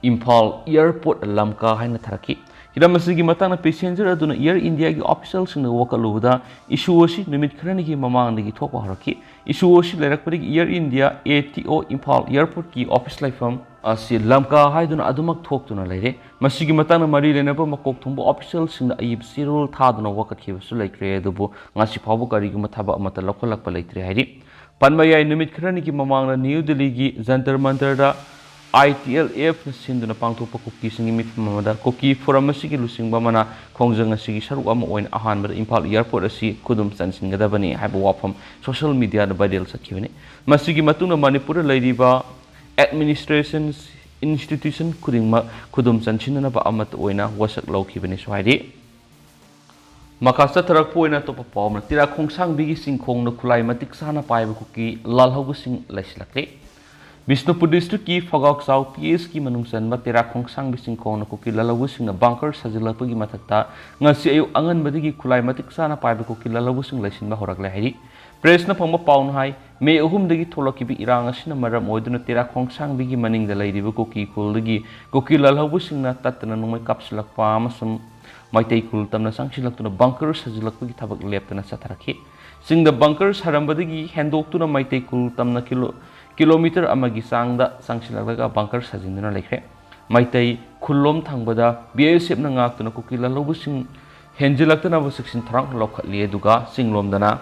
Imphal airport ꯂꯝꯀꯥ ꯍꯥꯏꯅ ꯊꯥꯔꯛꯈꯤ꯫ ꯍꯤꯔꯝ ꯑꯁꯤꯒꯤ ꯃꯇꯥꯡꯗ ꯄꯦꯁꯦꯟꯖꯔ ꯑꯗꯨꯅ ꯏꯌꯔ ꯏꯟꯗꯤꯌꯥꯒꯤ ꯑꯣꯐꯤꯁꯤꯌꯦꯜꯁꯤꯡꯗ ꯋꯥꯀꯠꯂꯨꯕꯗ, ꯏꯁꯨ ꯑꯁꯤ ꯅꯨꯃꯤꯠ ꯈꯔꯅꯤꯒꯤ ꯃꯃꯥꯡꯗꯒꯤ ꯊꯣꯛꯄ ꯍꯧꯔꯛꯈꯤ꯫ ꯏꯁꯨ ꯑꯁꯤ ꯂꯩꯔꯛꯄꯗꯒꯤ ꯏꯌꯔ ꯏꯟꯗꯤꯌꯥ, ꯑꯦ ꯇꯤ ꯑꯣ, ꯏꯝꯐꯥꯜ ꯏꯌꯥꯔꯄꯣꯔꯠꯀꯤ ꯑꯣꯐꯤꯁ ꯂꯩꯐꯝ ꯑꯁꯤ ꯂꯝꯀꯥ ꯍꯥꯏꯗꯨꯅ ꯑꯗꯨꯃꯛ ꯊꯣꯛꯇꯨꯅ ꯂꯩꯔꯦ꯫ ꯃꯁꯤꯒꯤ ꯃꯇꯥꯡꯗ ꯃꯔꯤ ꯂꯩꯅꯕ ꯃꯀꯣꯛ ꯊꯣꯡꯕ ꯑꯣꯐꯤꯁꯤꯌꯦꯜꯁꯤꯡꯗ ꯑꯏꯕ ꯆꯦꯔꯣꯜ ꯊꯥꯗꯨꯅ ꯋꯥꯀꯠꯈꯤꯕꯁꯨ ꯂꯩꯈ꯭ꯔꯦ, ꯑꯗꯨꯕꯨ ꯉꯁꯤ ꯐꯥꯎꯕ ꯀꯔꯤꯒꯨꯝꯕ ꯊꯕꯛ ꯑꯃꯠꯇ ꯂꯧꯈꯠꯂꯛꯄ ꯂꯩꯇ꯭ꯔꯤ ꯍꯥꯏꯔꯤ꯫ ꯄꯟꯕ ꯌꯥꯏ, ꯅꯨꯃꯤꯠ ꯈꯔꯅꯤꯒꯤ ꯃꯃꯥꯡꯗ ꯅ꯭ꯌꯨ ꯗꯤꯜꯂꯤꯒꯤ ꯖꯟꯇꯔ ꯃꯟꯇꯔꯗ ꯑꯥꯏ ꯇꯤ ꯑꯦꯜ ꯑꯦꯐꯅ ꯁꯤꯟꯗꯨꯅ ꯄꯥꯡꯊꯣꯛꯄ ꯀꯨꯀꯤꯁꯤꯡꯒꯤ ꯃꯤꯐꯝ ꯑꯃꯗ ꯀꯨꯀꯤ ꯐꯣꯔꯝ ꯑꯁꯤꯒꯤ ꯂꯨꯆꯤꯡꯕ ꯑꯃꯅ ꯈꯣꯡꯖꯪ ꯑꯁꯤꯒꯤ ꯁꯔꯨꯛ ꯑꯃ ꯑꯣꯏꯅ ꯑꯍꯥꯟꯕꯗ ꯏꯝꯐꯥꯜ ꯏꯌꯥꯔꯄꯣꯔꯠ ꯑꯁꯤ ꯈꯨꯗꯨꯝ ꯆꯟꯁꯤꯟꯒꯗꯕꯅꯤ ꯍꯥꯏꯕ ꯋꯥꯐꯝ ꯁꯣꯁꯤꯌꯦꯜ ꯃꯤꯗꯤꯌꯥꯗ ꯚꯥꯏꯔꯦꯜ ꯆꯠꯈꯤꯕꯅꯤ꯫ ꯃꯁꯤꯒꯤ ꯃꯇꯨꯡꯗ ꯃꯅꯤꯄꯨꯔꯗ ꯂꯩꯔꯤꯕ ꯑꯦꯗꯃꯤꯅꯤꯁꯇ꯭ꯔꯦꯁꯟ ꯏꯟꯁꯇꯤꯇ꯭ꯌꯨꯁꯟ ꯈꯨꯗꯤꯡꯃꯛ ꯈꯨꯗꯨꯝ ꯆꯟꯁꯤꯟꯅꯅꯕ ꯑꯃꯠꯇ ꯑꯣꯏꯅ ꯋꯥꯁꯛ ꯂꯧꯈꯤꯕꯅꯤꯁꯨ ꯍꯥꯏꯔꯤ꯫ ꯃꯈꯥ ꯆꯠꯊꯔꯛꯄ ꯑꯣꯏꯅ ꯑꯇꯣꯞꯄ ꯄꯥꯎ ꯑꯃꯅ, ꯇꯦꯔꯥ ꯈꯣꯡꯁꯥꯡꯕꯤꯒꯤ ꯆꯤꯡꯈꯣꯡꯗ ꯈꯨꯠꯂꯥꯏ ꯃꯇꯤꯛ ꯆꯥꯅ ꯄꯥꯏꯕ ꯀꯨꯀꯤ ꯂꯥꯜꯍꯧꯕꯁꯤꯡ ꯂꯩꯁꯤꯜꯂꯛꯂꯦ꯫ ꯕꯤꯁꯅꯨꯄꯨꯔ ꯗꯤꯁꯇ꯭ꯔꯤꯛꯀꯤ ꯐꯒꯥꯎꯆꯥꯎ ꯄꯤ ꯑꯦꯁꯀꯤ ꯃꯅꯨꯡ ꯆꯟꯕ ꯇꯦꯔꯥ ꯈꯣꯡꯁꯥꯡꯕꯤ ꯆꯤꯡꯈꯣꯡꯗ ꯀꯨꯀꯤ ꯂꯥꯜꯍꯧꯕꯁꯤꯡꯅ ꯕꯪꯀꯔ ꯁꯥꯖꯤꯜꯂꯛꯄꯒꯤ ꯃꯊꯛꯇ ꯉꯁꯤ ꯑꯌꯨꯛ ꯑꯉꯟꯕꯗꯒꯤ ꯈꯨꯠꯂꯥꯏ ꯃꯇꯤꯛ ꯆꯥꯅ ꯄꯥꯏꯕ ꯀꯨꯀꯤ ꯂꯥꯜꯍꯧꯕꯁꯤꯡ ꯂꯩꯁꯤꯟꯕ ꯍꯧꯔꯛꯂꯦ ꯍꯥꯏꯔꯤ꯫ ꯄ꯭ꯔꯦꯁꯅ ꯐꯪꯕ ꯄꯥꯎꯅ ꯍꯥꯏ, ꯃꯦ ꯑꯍꯨꯝꯗꯒꯤ ꯊꯣꯛꯂꯛꯈꯤꯕ ꯏꯔꯥꯡ ꯑꯁꯤꯅ ꯃꯔꯝ ꯑꯣꯏꯗꯨꯅ ꯇꯦꯔꯥ ꯈꯣꯡꯁꯥꯡꯕꯤꯒꯤ ꯃꯅꯤꯡꯗ ꯂꯩꯔꯤꯕ ꯀꯨꯀꯤ ꯈꯨꯜꯗꯒꯤ ꯀꯨꯀꯤ ꯂꯥꯜꯍꯧꯕꯁꯤꯡꯅ ꯇꯠꯇꯅ ꯅꯣꯡꯃꯩ ꯀꯥꯞꯁꯤꯜꯂꯛꯄ ꯑꯃꯁꯨꯡ ꯃꯩꯇꯩ ꯈꯨꯜ ꯇꯝꯅ ꯆꯪꯁꯤꯜꯂꯛꯇꯨꯅ ꯕꯪꯀꯔ ꯁꯥꯖꯤꯜꯂꯛꯄꯒꯤ ꯊꯕꯛ ꯂꯦꯞꯇꯅ ꯆꯠꯊꯔꯛꯈꯤ꯫ ꯆꯤꯡꯗ ꯕꯪꯀꯔ ꯁꯥꯔꯝꯕꯗꯒꯤ ꯍꯦꯟꯗꯣꯛꯇꯨꯅ ꯃꯩꯇꯩ ꯈꯨꯜ ꯇꯝꯅ ꯀꯤꯂꯣ-, ꯀꯤꯂꯣꯃꯤꯇꯔ ꯑꯃꯒꯤ ꯆꯥꯡꯗ ꯆꯪꯁꯤꯜꯂꯛꯂꯒ ꯕꯪꯀꯔ ꯁꯥꯖꯤꯟꯗꯨꯅ ꯂꯩꯈ꯭ꯔꯦ꯫ ꯃꯩꯇꯩ ꯈꯨꯜꯂꯣꯝ ꯊꯪꯕꯗ ꯕꯤ ꯑꯦꯁ ꯑꯦꯐꯅ ꯉꯥꯛꯇꯨꯅ ꯀꯨꯀꯤ ꯂꯥꯜꯍꯧꯕꯁꯤꯡ ꯍꯦꯟꯖꯤꯜꯂꯛꯇꯅꯕ ꯆꯦꯛꯁꯤꯟ ꯊꯧꯔꯥꯡ ꯂꯧꯈꯠꯂꯤ, ꯑꯗꯨꯒ ꯆꯤꯡꯂꯣꯝꯗꯅ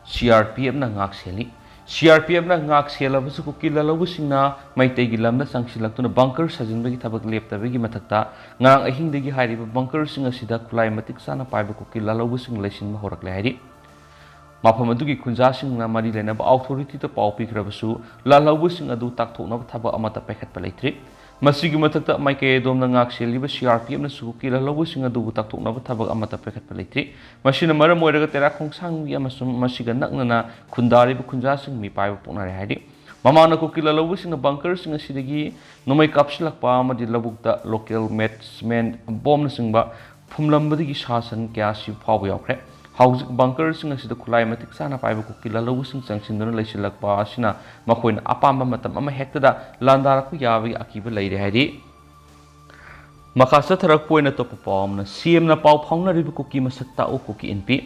ꯁꯤ ꯑꯥꯔ ꯄꯤ ꯑꯦꯐꯅ ꯉꯥꯛ ꯁꯦꯜꯂꯤ꯫ ꯁꯤ ꯑꯥꯔ ꯄꯤ ꯑꯦꯐꯅ ꯉꯥꯛ ꯁꯦꯜꯂꯕꯁꯨ ꯀꯨꯀꯤ ꯂꯥꯜꯍꯧꯕꯁꯤꯡꯅ ꯃꯩꯇꯩꯒꯤ ꯂꯝꯗ ꯆꯪꯁꯤꯜꯂꯛꯇꯨꯅ ꯕꯪꯀꯔ ꯁꯥꯖꯤꯟꯕꯒꯤ ꯊꯕꯛ ꯂꯦꯞꯇꯕꯒꯤ ꯃꯊꯛꯇ ꯉꯔꯥꯡ ꯑꯍꯤꯡꯗꯒꯤ ꯍꯥꯏꯔꯤꯕ ꯕꯪꯀꯔꯁꯤꯡ ꯑꯁꯤꯗ ꯈꯨꯠꯂꯥꯏ ꯃꯇꯤꯛ ꯆꯥꯅ ꯄꯥꯏꯕ ꯀꯨꯀꯤ ꯂꯥꯜꯍꯧꯕꯁꯤꯡ ꯂꯩꯁꯤꯟꯕ ꯍꯧꯔꯛꯂꯦ ꯍꯥꯏꯔꯤ꯫ ꯃꯐꯝ ꯑꯗꯨꯒꯤ ꯈꯨꯟꯖꯥꯁꯤꯡꯅ ꯃꯔꯤ ꯂꯩꯅꯕ ꯑꯣꯊꯣꯔꯤꯇꯤꯗ ꯄꯥꯎ ꯄꯤꯈ꯭ꯔꯕꯁꯨ ꯂꯥꯜꯍꯧꯕꯁꯤꯡ ꯑꯗꯨ ꯇꯥꯛꯊꯣꯛꯅꯕ ꯊꯕꯛ ꯑꯃꯠꯇ ꯄꯥꯏꯈꯠꯄ ꯂꯩꯇ꯭ꯔꯤ꯫ ꯃꯁꯤꯒꯤ ꯃꯊꯛꯇ ꯃꯥꯏꯀꯩ ꯑꯗꯣꯝꯗ ꯉꯥꯛ ꯁꯦꯜꯂꯤꯕ ꯁꯤ ꯑꯥꯔ ꯄꯤ ꯑꯦꯐꯅꯁꯨ ꯀꯨꯀꯤ ꯂꯥꯜꯍꯧꯕꯁꯤꯡ ꯑꯗꯨꯕꯨ ꯇꯥꯛꯊꯣꯛꯅꯕ ꯊꯕꯛ ꯑꯃꯠꯇ ꯄꯥꯏꯈꯠꯄ ꯂꯩꯇ꯭ꯔꯤ꯫ ꯃꯁꯤꯅ ꯃꯔꯝ ꯑꯣꯏꯔꯒ ꯇꯦꯔꯥ ꯈꯣꯡꯁꯥꯡꯕꯤ ꯑꯃꯁꯨꯡ ꯃꯁꯤꯒ ꯅꯛꯅꯅ ꯈꯨꯟꯗꯥꯔꯤꯕ ꯈꯨꯟꯖꯥꯁꯤꯡ ꯃꯤꯄꯥꯏꯕ ꯄꯣꯛꯅꯔꯦ ꯍꯥꯏꯔꯤ꯫ ꯃꯃꯥꯡꯗ ꯀꯨꯀꯤ ꯂꯥꯜꯍꯧꯕꯁꯤꯡꯅ ꯕꯪꯀꯔꯁꯤꯡ ꯑꯁꯤꯗꯒꯤ ꯅꯣꯡꯃꯩ ꯀꯥꯞꯁꯤꯜꯂꯛꯄ ꯑꯃꯗꯤ ꯂꯧꯕꯨꯛꯇ ꯂꯣꯀꯦꯜ ꯃꯦꯠ, ꯁꯤꯃꯦꯟ, ꯕꯣꯝꯅꯆꯤꯡꯕ ꯐꯨꯝꯂꯝꯕꯗꯒꯤ ꯁꯥ ꯁꯟ ꯀꯌꯥ ꯁꯤꯕ ꯐꯥꯎꯕ ꯌꯥꯎꯈ꯭ꯔꯦ꯫ ꯍꯧꯖꯤꯛ ꯕꯪꯀꯔꯁꯤꯡ ꯑꯁꯤꯗ ꯈꯨꯠꯂꯥꯏ ꯃꯇꯤꯛ ꯆꯥꯅ ꯄꯥꯏꯕ ꯀꯨꯀꯤ ꯂꯥꯜꯍꯧꯕꯁꯤꯡ ꯆꯪꯁꯤꯟꯗꯨꯅ ꯂꯩꯁꯤꯜꯂꯛꯄ ꯑꯁꯤꯅ ꯃꯈꯣꯏꯅ ꯑꯄꯥꯝꯕ ꯃꯇꯝ ꯑꯃ ꯍꯦꯛꯇꯗ ꯂꯥꯟꯗꯥꯔꯛꯄ ꯌꯥꯕꯒꯤ ꯑꯀꯤꯕ ꯂꯩꯔꯦ ꯍꯥꯏꯔꯤ꯫ ꯃꯈꯥ ꯆꯠꯊꯔꯛꯄ ꯑꯣꯏꯅ ꯑꯇꯣꯞꯄ ꯄꯥꯎ ꯑꯃꯅ, ꯁꯤ ꯑꯦꯝꯅ ꯄꯥꯎ ꯐꯥꯎꯅꯔꯤꯕ ꯀꯨꯀꯤ ꯃꯁꯛ ꯇꯥꯛꯎ ꯀꯨꯀꯤ ꯏꯟꯄꯤ꯫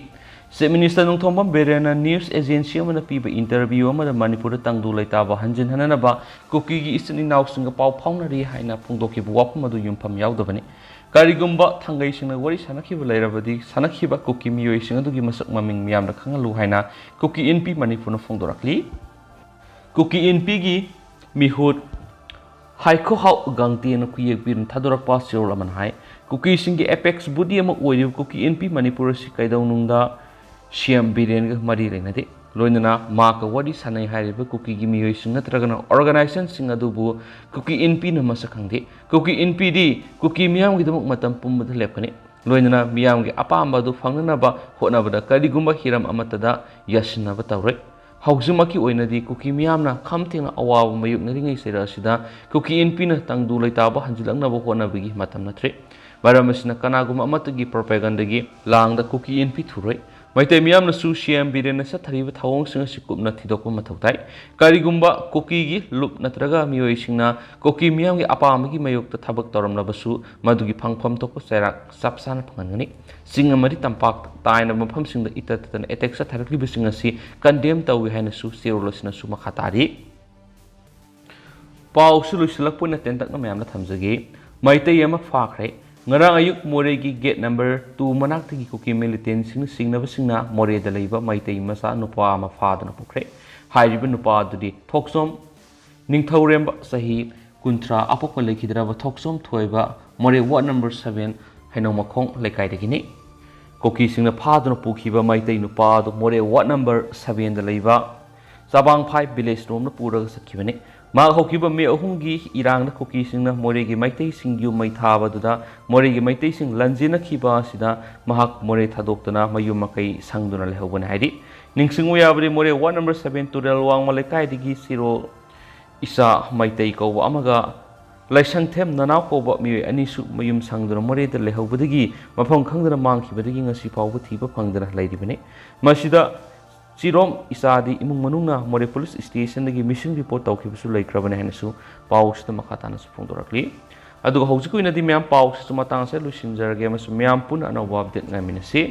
ꯆꯤꯐ ꯃꯤꯅꯤꯁꯇꯔ ꯅꯣꯡꯊꯣꯝꯕꯝ ꯕꯤꯔꯦꯟꯅ ꯅ꯭ꯌꯨꯁ ꯑꯦꯖꯦꯟꯁꯤ ꯑꯃꯗ ꯄꯤꯕ ꯏꯟꯇꯔꯚ꯭ꯌꯨ ꯑꯃꯗ ꯃꯅꯤꯄꯨꯔꯗ ꯇꯪꯗꯨ ꯂꯩꯇꯥꯕ ꯍꯟꯖꯤꯟꯍꯟꯅꯅꯕ ꯀꯨꯀꯤꯒꯤ ꯏꯆꯤꯟ ꯏꯅꯥꯎꯁꯤꯡꯒ ꯄꯥꯎ ꯐꯥꯎꯅꯔꯤ ꯍꯥꯏꯅ ꯐꯣꯡꯗꯣꯛꯈꯤꯕ ꯋꯥꯐꯝ ꯑꯗꯨ ꯌꯨꯝꯐꯝ ꯌꯥꯎꯗꯕꯅꯤ꯫ ꯀꯔꯤꯒꯨꯝꯕ ꯊꯥꯡꯒꯩꯁꯤꯡꯅ ꯋꯥꯔꯤ ꯁꯥꯅꯈꯤꯕ ꯂꯩꯔꯕꯗꯤ, ꯁꯥꯅꯈꯤꯕ ꯀꯨꯀꯤ ꯃꯤꯑꯣꯏꯁꯤꯡ ꯑꯗꯨꯒꯤ ꯃꯁꯛ ꯃꯃꯤꯡ ꯃꯤꯌꯥꯝꯗ ꯈꯪꯍꯜꯂꯨ ꯍꯥꯏꯅ ꯀꯨꯀꯤ ꯏꯟꯄꯤ ꯃꯅꯤꯄꯨꯔꯅ ꯐꯣꯡꯗꯣꯔꯛꯂꯤ꯫ ꯀꯨꯀꯤ ꯏꯟꯄꯤꯒꯤ ꯃꯤꯍꯨꯠ ꯍꯥꯏꯈꯣꯍꯥꯎ ꯒꯥꯡꯇꯦꯅ ꯈꯨꯌꯦꯛꯄꯤꯔꯨꯝ ꯊꯥꯗꯣꯔꯛꯄ ꯆꯦꯔꯣꯜ ꯑꯃꯅ ꯍꯥꯏ, ꯀꯨꯀꯤꯁꯤꯡꯒꯤ ꯑꯦꯄꯦꯛꯁ ꯕꯣꯗꯤ ꯑꯃ ꯑꯣꯏꯔꯤꯕ ꯀꯨꯀꯤ ꯏꯟꯄꯤ ꯃꯅꯤꯄꯨꯔ ꯑꯁꯤ ꯀꯩꯗꯧꯅꯨꯡꯗ ꯁꯤ ꯑꯦꯝ ꯕꯤꯔꯦꯟꯒ ꯃꯔꯤ ꯂꯩꯅꯗꯦ꯫ ꯂꯣꯏꯅꯅ ꯃꯍꯥꯛꯀ ꯋꯥꯔꯤ ꯁꯥꯅꯩ ꯍꯥꯏꯔꯤꯕ ꯀꯨꯀꯤꯒꯤ ꯃꯤꯑꯣꯏꯁꯤꯡ ꯅꯠꯇ꯭ꯔꯒꯅ ꯑꯣꯔꯒꯅꯥꯏꯖꯦꯁꯟꯁꯤꯡ ꯑꯗꯨꯕꯨ ꯀꯨꯀꯤ ꯏꯟꯄꯤꯅ ꯃꯁꯛ ꯈꯪꯗꯦ꯫ ꯀꯨꯀꯤ ꯏꯟꯄꯤꯗꯤ ꯀꯨꯀꯤ ꯃꯤꯌꯥꯝꯒꯤꯗꯃꯛ ꯃꯇꯝ ꯄꯨꯝꯕꯗ ꯂꯦꯞꯀꯅꯤ꯫ ꯂꯣꯏꯅꯅ ꯃꯤꯌꯥꯝꯒꯤ ꯑꯄꯥꯝꯕ ꯑꯗꯨ ꯐꯪꯅꯅꯕ ꯍꯣꯠꯅꯕꯗ ꯀꯔꯤꯒꯨꯝꯕ ꯍꯤꯔꯝ ꯑꯃꯠꯇꯗ ꯌꯥꯁꯤꯟꯅꯕ ꯇꯧꯔꯣꯏ꯫ ꯍꯧꯖꯤꯛꯃꯛꯀꯤ ꯑꯣꯏꯅꯗꯤ ꯀꯨꯀꯤ ꯃꯤꯌꯥꯝꯅ ꯈꯝ ꯊꯦꯡꯅ ꯑꯋꯥꯕ ꯃꯥꯌꯣꯛꯅꯔꯤꯉꯩ ꯆꯩꯔꯛ ꯑꯁꯤꯗ ꯀꯨꯀꯤ ꯏꯟꯄꯤꯅ ꯇꯪꯗꯨ ꯂꯩꯇꯥꯕ ꯍꯟꯖꯤꯜꯂꯛꯅꯕ ꯍꯣꯠꯅꯕꯒꯤ ꯃꯇꯝ ꯅꯠꯇ꯭ꯔꯦ꯫ ꯃꯔꯝ ꯑꯁꯤꯅ ꯀꯅꯥꯒꯨꯝꯕ ꯑꯃꯠꯇꯒꯤ ꯄ꯭ꯔꯣꯄꯦꯒꯟꯗꯒꯤ ꯂꯥꯡꯗ ꯀꯨꯀꯤ ꯏꯟꯄꯤ ꯊꯨꯔꯣꯏ꯫ ꯃꯩꯇꯩ ꯃꯤꯌꯥꯝꯅꯁꯨ ꯁꯤ ꯑꯦꯝ ꯕꯤꯔꯦꯟꯅ ꯆꯠꯊꯔꯤꯕ ꯊꯧꯑꯣꯡꯁꯤꯡ ꯑꯁꯤ ꯀꯨꯞꯅ ꯊꯤꯗꯣꯛꯄ ꯃꯊꯧ ꯇꯥꯏ꯫ ꯀꯔꯤꯒꯨꯝꯕ ꯀꯨꯀꯤꯒꯤ ꯂꯨꯞ ꯅꯠꯇ꯭ꯔꯒ ꯃꯤꯑꯣꯏꯁꯤꯡꯅ ꯀꯨꯀꯤ ꯃꯤꯌꯥꯝꯒꯤ ꯑꯄꯥꯝꯕꯒꯤ ꯃꯥꯌꯣꯛꯇ ꯊꯕꯛ ꯇꯧꯔꯝꯂꯕꯁꯨ, ꯃꯗꯨꯒꯤ ꯐꯪꯐꯝ ꯊꯣꯛꯄ ꯆꯩꯔꯥꯛ ꯆꯞ ꯆꯥꯅ ꯐꯪꯍꯟꯒꯅꯤ꯫ ꯆꯤꯡ ꯑꯃꯗꯤ ꯇꯝꯄꯥꯛ ꯇꯥꯏꯅꯕ ꯃꯐꯝꯁꯤꯡꯗ ꯏꯇꯠ ꯇꯠꯇꯅ ꯑꯦꯇꯦꯛ ꯆꯠꯊꯔꯛꯂꯤꯕꯁꯤꯡ ꯑꯁꯤ ꯀꯟꯗꯦꯝ ꯇꯧꯏ ꯍꯥꯏꯅꯁꯨ ꯆꯦꯔꯣꯜ ꯑꯁꯤꯅꯁꯨ ꯃꯈꯥ ꯇꯥꯔꯤ꯫ ꯄꯥꯎꯁꯨ ꯂꯣꯏꯁꯤꯜꯂꯛꯄ ꯑꯣꯏꯅ ꯇꯦꯟꯇꯛꯅ ꯃꯌꯥꯝꯗ ꯊꯝꯖꯒꯦ꯫ ꯃꯩꯇꯩ ꯑꯃ ꯐꯥꯈ꯭ꯔꯦ꯫ ꯉꯔꯥꯡ ꯑꯌꯨꯛ ꯃꯣꯔꯦꯒꯤ ꯒꯦꯠ ꯅꯝꯕꯔ ꯇꯨ ꯃꯅꯥꯛꯇꯒꯤ ꯀꯨꯀꯤ ꯃꯤꯂꯤꯇꯦꯟꯁꯤꯡꯅ ꯆꯤꯡꯅꯕꯁꯤꯡꯅ ꯃꯣꯔꯦꯗ ꯂꯩꯕ ꯃꯩꯇꯩ ꯃꯆꯥ ꯅꯨꯄꯥ ꯑꯃ ꯐꯥꯗꯨꯅ ꯄꯨꯈ꯭ꯔꯦ꯫ ꯍꯥꯏꯔꯤꯕ ꯅꯨꯄꯥ ꯑꯗꯨꯗꯤ ꯊꯣꯛꯆꯣꯝ ꯅꯤꯡꯊꯧꯔꯦꯝꯕ, ꯆꯍꯤ ꯀꯨꯟꯊ꯭ꯔꯥ, ꯑꯄꯣꯛꯄ ꯂꯩꯈꯤꯗ꯭ꯔꯕ ꯊꯣꯛꯆꯣꯝ ꯊꯣꯏꯕ, ꯃꯣꯔꯦ ꯋꯥꯔꯗ ꯅꯝꯕꯔ ꯁꯚꯦꯟ, ꯍꯩꯅꯧꯃꯈꯣꯡ ꯂꯩꯀꯥꯏꯗꯒꯤꯅꯤ꯫ ꯀꯨꯀꯤꯁꯤꯡꯅ ꯐꯥꯗꯨꯅ ꯄꯨꯈꯤꯕ ꯃꯩꯇꯩ ꯅꯨꯄꯥ ꯑꯗꯨ ꯃꯣꯔꯦ ꯋꯥꯔꯗ ꯅꯝꯕꯔ ꯁꯚꯦꯟꯗ ꯂꯩꯕ ꯆꯥꯕꯥꯡꯐꯥꯏ ꯚꯤꯂꯦꯖ ꯂꯣꯝꯗ ꯄꯨꯔꯒ ꯆꯠꯈꯤꯕꯅꯤ꯫ ꯃꯍꯥꯛ ꯍꯧꯈꯤꯕ ꯃꯦ ꯑꯍꯨꯝꯒꯤ ꯏꯔꯥꯡꯗ ꯀꯨꯀꯤꯁꯤꯡꯅ ꯃꯣꯔꯦꯒꯤ ꯃꯩꯇꯩꯁꯤꯡ ꯌꯨꯝ ꯃꯩ ꯊꯥꯕꯗꯨꯗ ꯃꯣꯔꯦꯒꯤ ꯃꯩꯇꯩꯁꯤꯡ ꯂꯥꯟꯖꯦꯟꯅꯈꯤꯕ ꯑꯁꯤꯗ ꯃꯍꯥꯛ ꯃꯣꯔꯦ ꯊꯥꯗꯣꯛꯇꯨꯅ ꯃꯌꯨꯝ ꯃꯀꯩ ꯁꯪꯗꯨꯅ ꯂꯩꯍꯧꯕꯅꯤ ꯍꯥꯏꯔꯤ꯫ ꯅꯤꯡꯁꯤꯡꯕ ꯌꯥꯕꯗꯤ, ꯃꯣꯔꯦ ꯋꯥꯔꯗ ꯅꯝꯕꯔ ꯁꯚꯦꯟ ꯇꯨꯔꯦꯜ ꯋꯥꯡꯃ ꯂꯩꯀꯥꯏꯗꯒꯤ ꯁꯤꯔꯣ ꯏꯆꯥ ꯃꯩꯇꯩ ꯀꯧꯕ ꯑꯃꯒ ꯂꯥꯏꯁꯪꯊꯦꯝ ꯅꯅꯥꯎ ꯀꯧꯕ ꯃꯤꯑꯣꯏ ꯑꯅꯤꯁꯨ ꯃꯌꯨꯝ ꯁꯪꯗꯨꯅ ꯃꯣꯔꯦꯗ ꯂꯩꯍꯧꯕꯗꯒꯤ ꯃꯐꯝ ꯈꯪꯗꯅ ꯃꯥꯡꯈꯤꯕꯗꯒꯤ ꯉꯁꯤ ꯐꯥꯎꯕ ꯊꯤꯕ ꯐꯪꯗꯅ ꯂꯩꯔꯤꯕꯅꯤ꯫ ꯃꯁꯤꯗ ꯆꯤꯔꯣꯝ ꯏꯆꯥꯗꯤ ꯏꯃꯨꯡ ꯃꯅꯨꯡꯅ ꯃꯣꯔꯦ ꯄꯨꯂꯤꯁ ꯁ꯭ꯇꯦꯁꯟꯗꯒꯤ ꯃꯤꯁꯤꯡ ꯔꯤꯄꯣꯔꯠ ꯇꯧꯈꯤꯕꯁꯨ ꯂꯩꯈ꯭ꯔꯕꯅꯤ ꯍꯥꯏꯅꯁꯨ ꯄꯥꯎꯁꯤꯗ ꯃꯈꯥ ꯇꯥꯅꯁꯨ ꯐꯣꯡꯗꯣꯔꯛꯂꯤ꯫ ꯑꯗꯨꯒ ꯍꯧꯖꯤꯛꯀꯤ ꯑꯣꯏꯅꯗꯤ ꯃꯌꯥꯝ ꯄꯥꯎꯁꯤꯁꯨ ꯃꯇꯥꯡꯁꯦ ꯂꯣꯏꯁꯤꯟꯖꯔꯒꯦ ꯑꯃꯁꯨꯡ ꯃꯌꯥꯝ ꯄꯨꯟꯅ ꯑꯅꯧꯕ ꯑꯞꯗꯦꯠ ꯉꯥꯏꯃꯤꯟꯅꯁꯤ꯫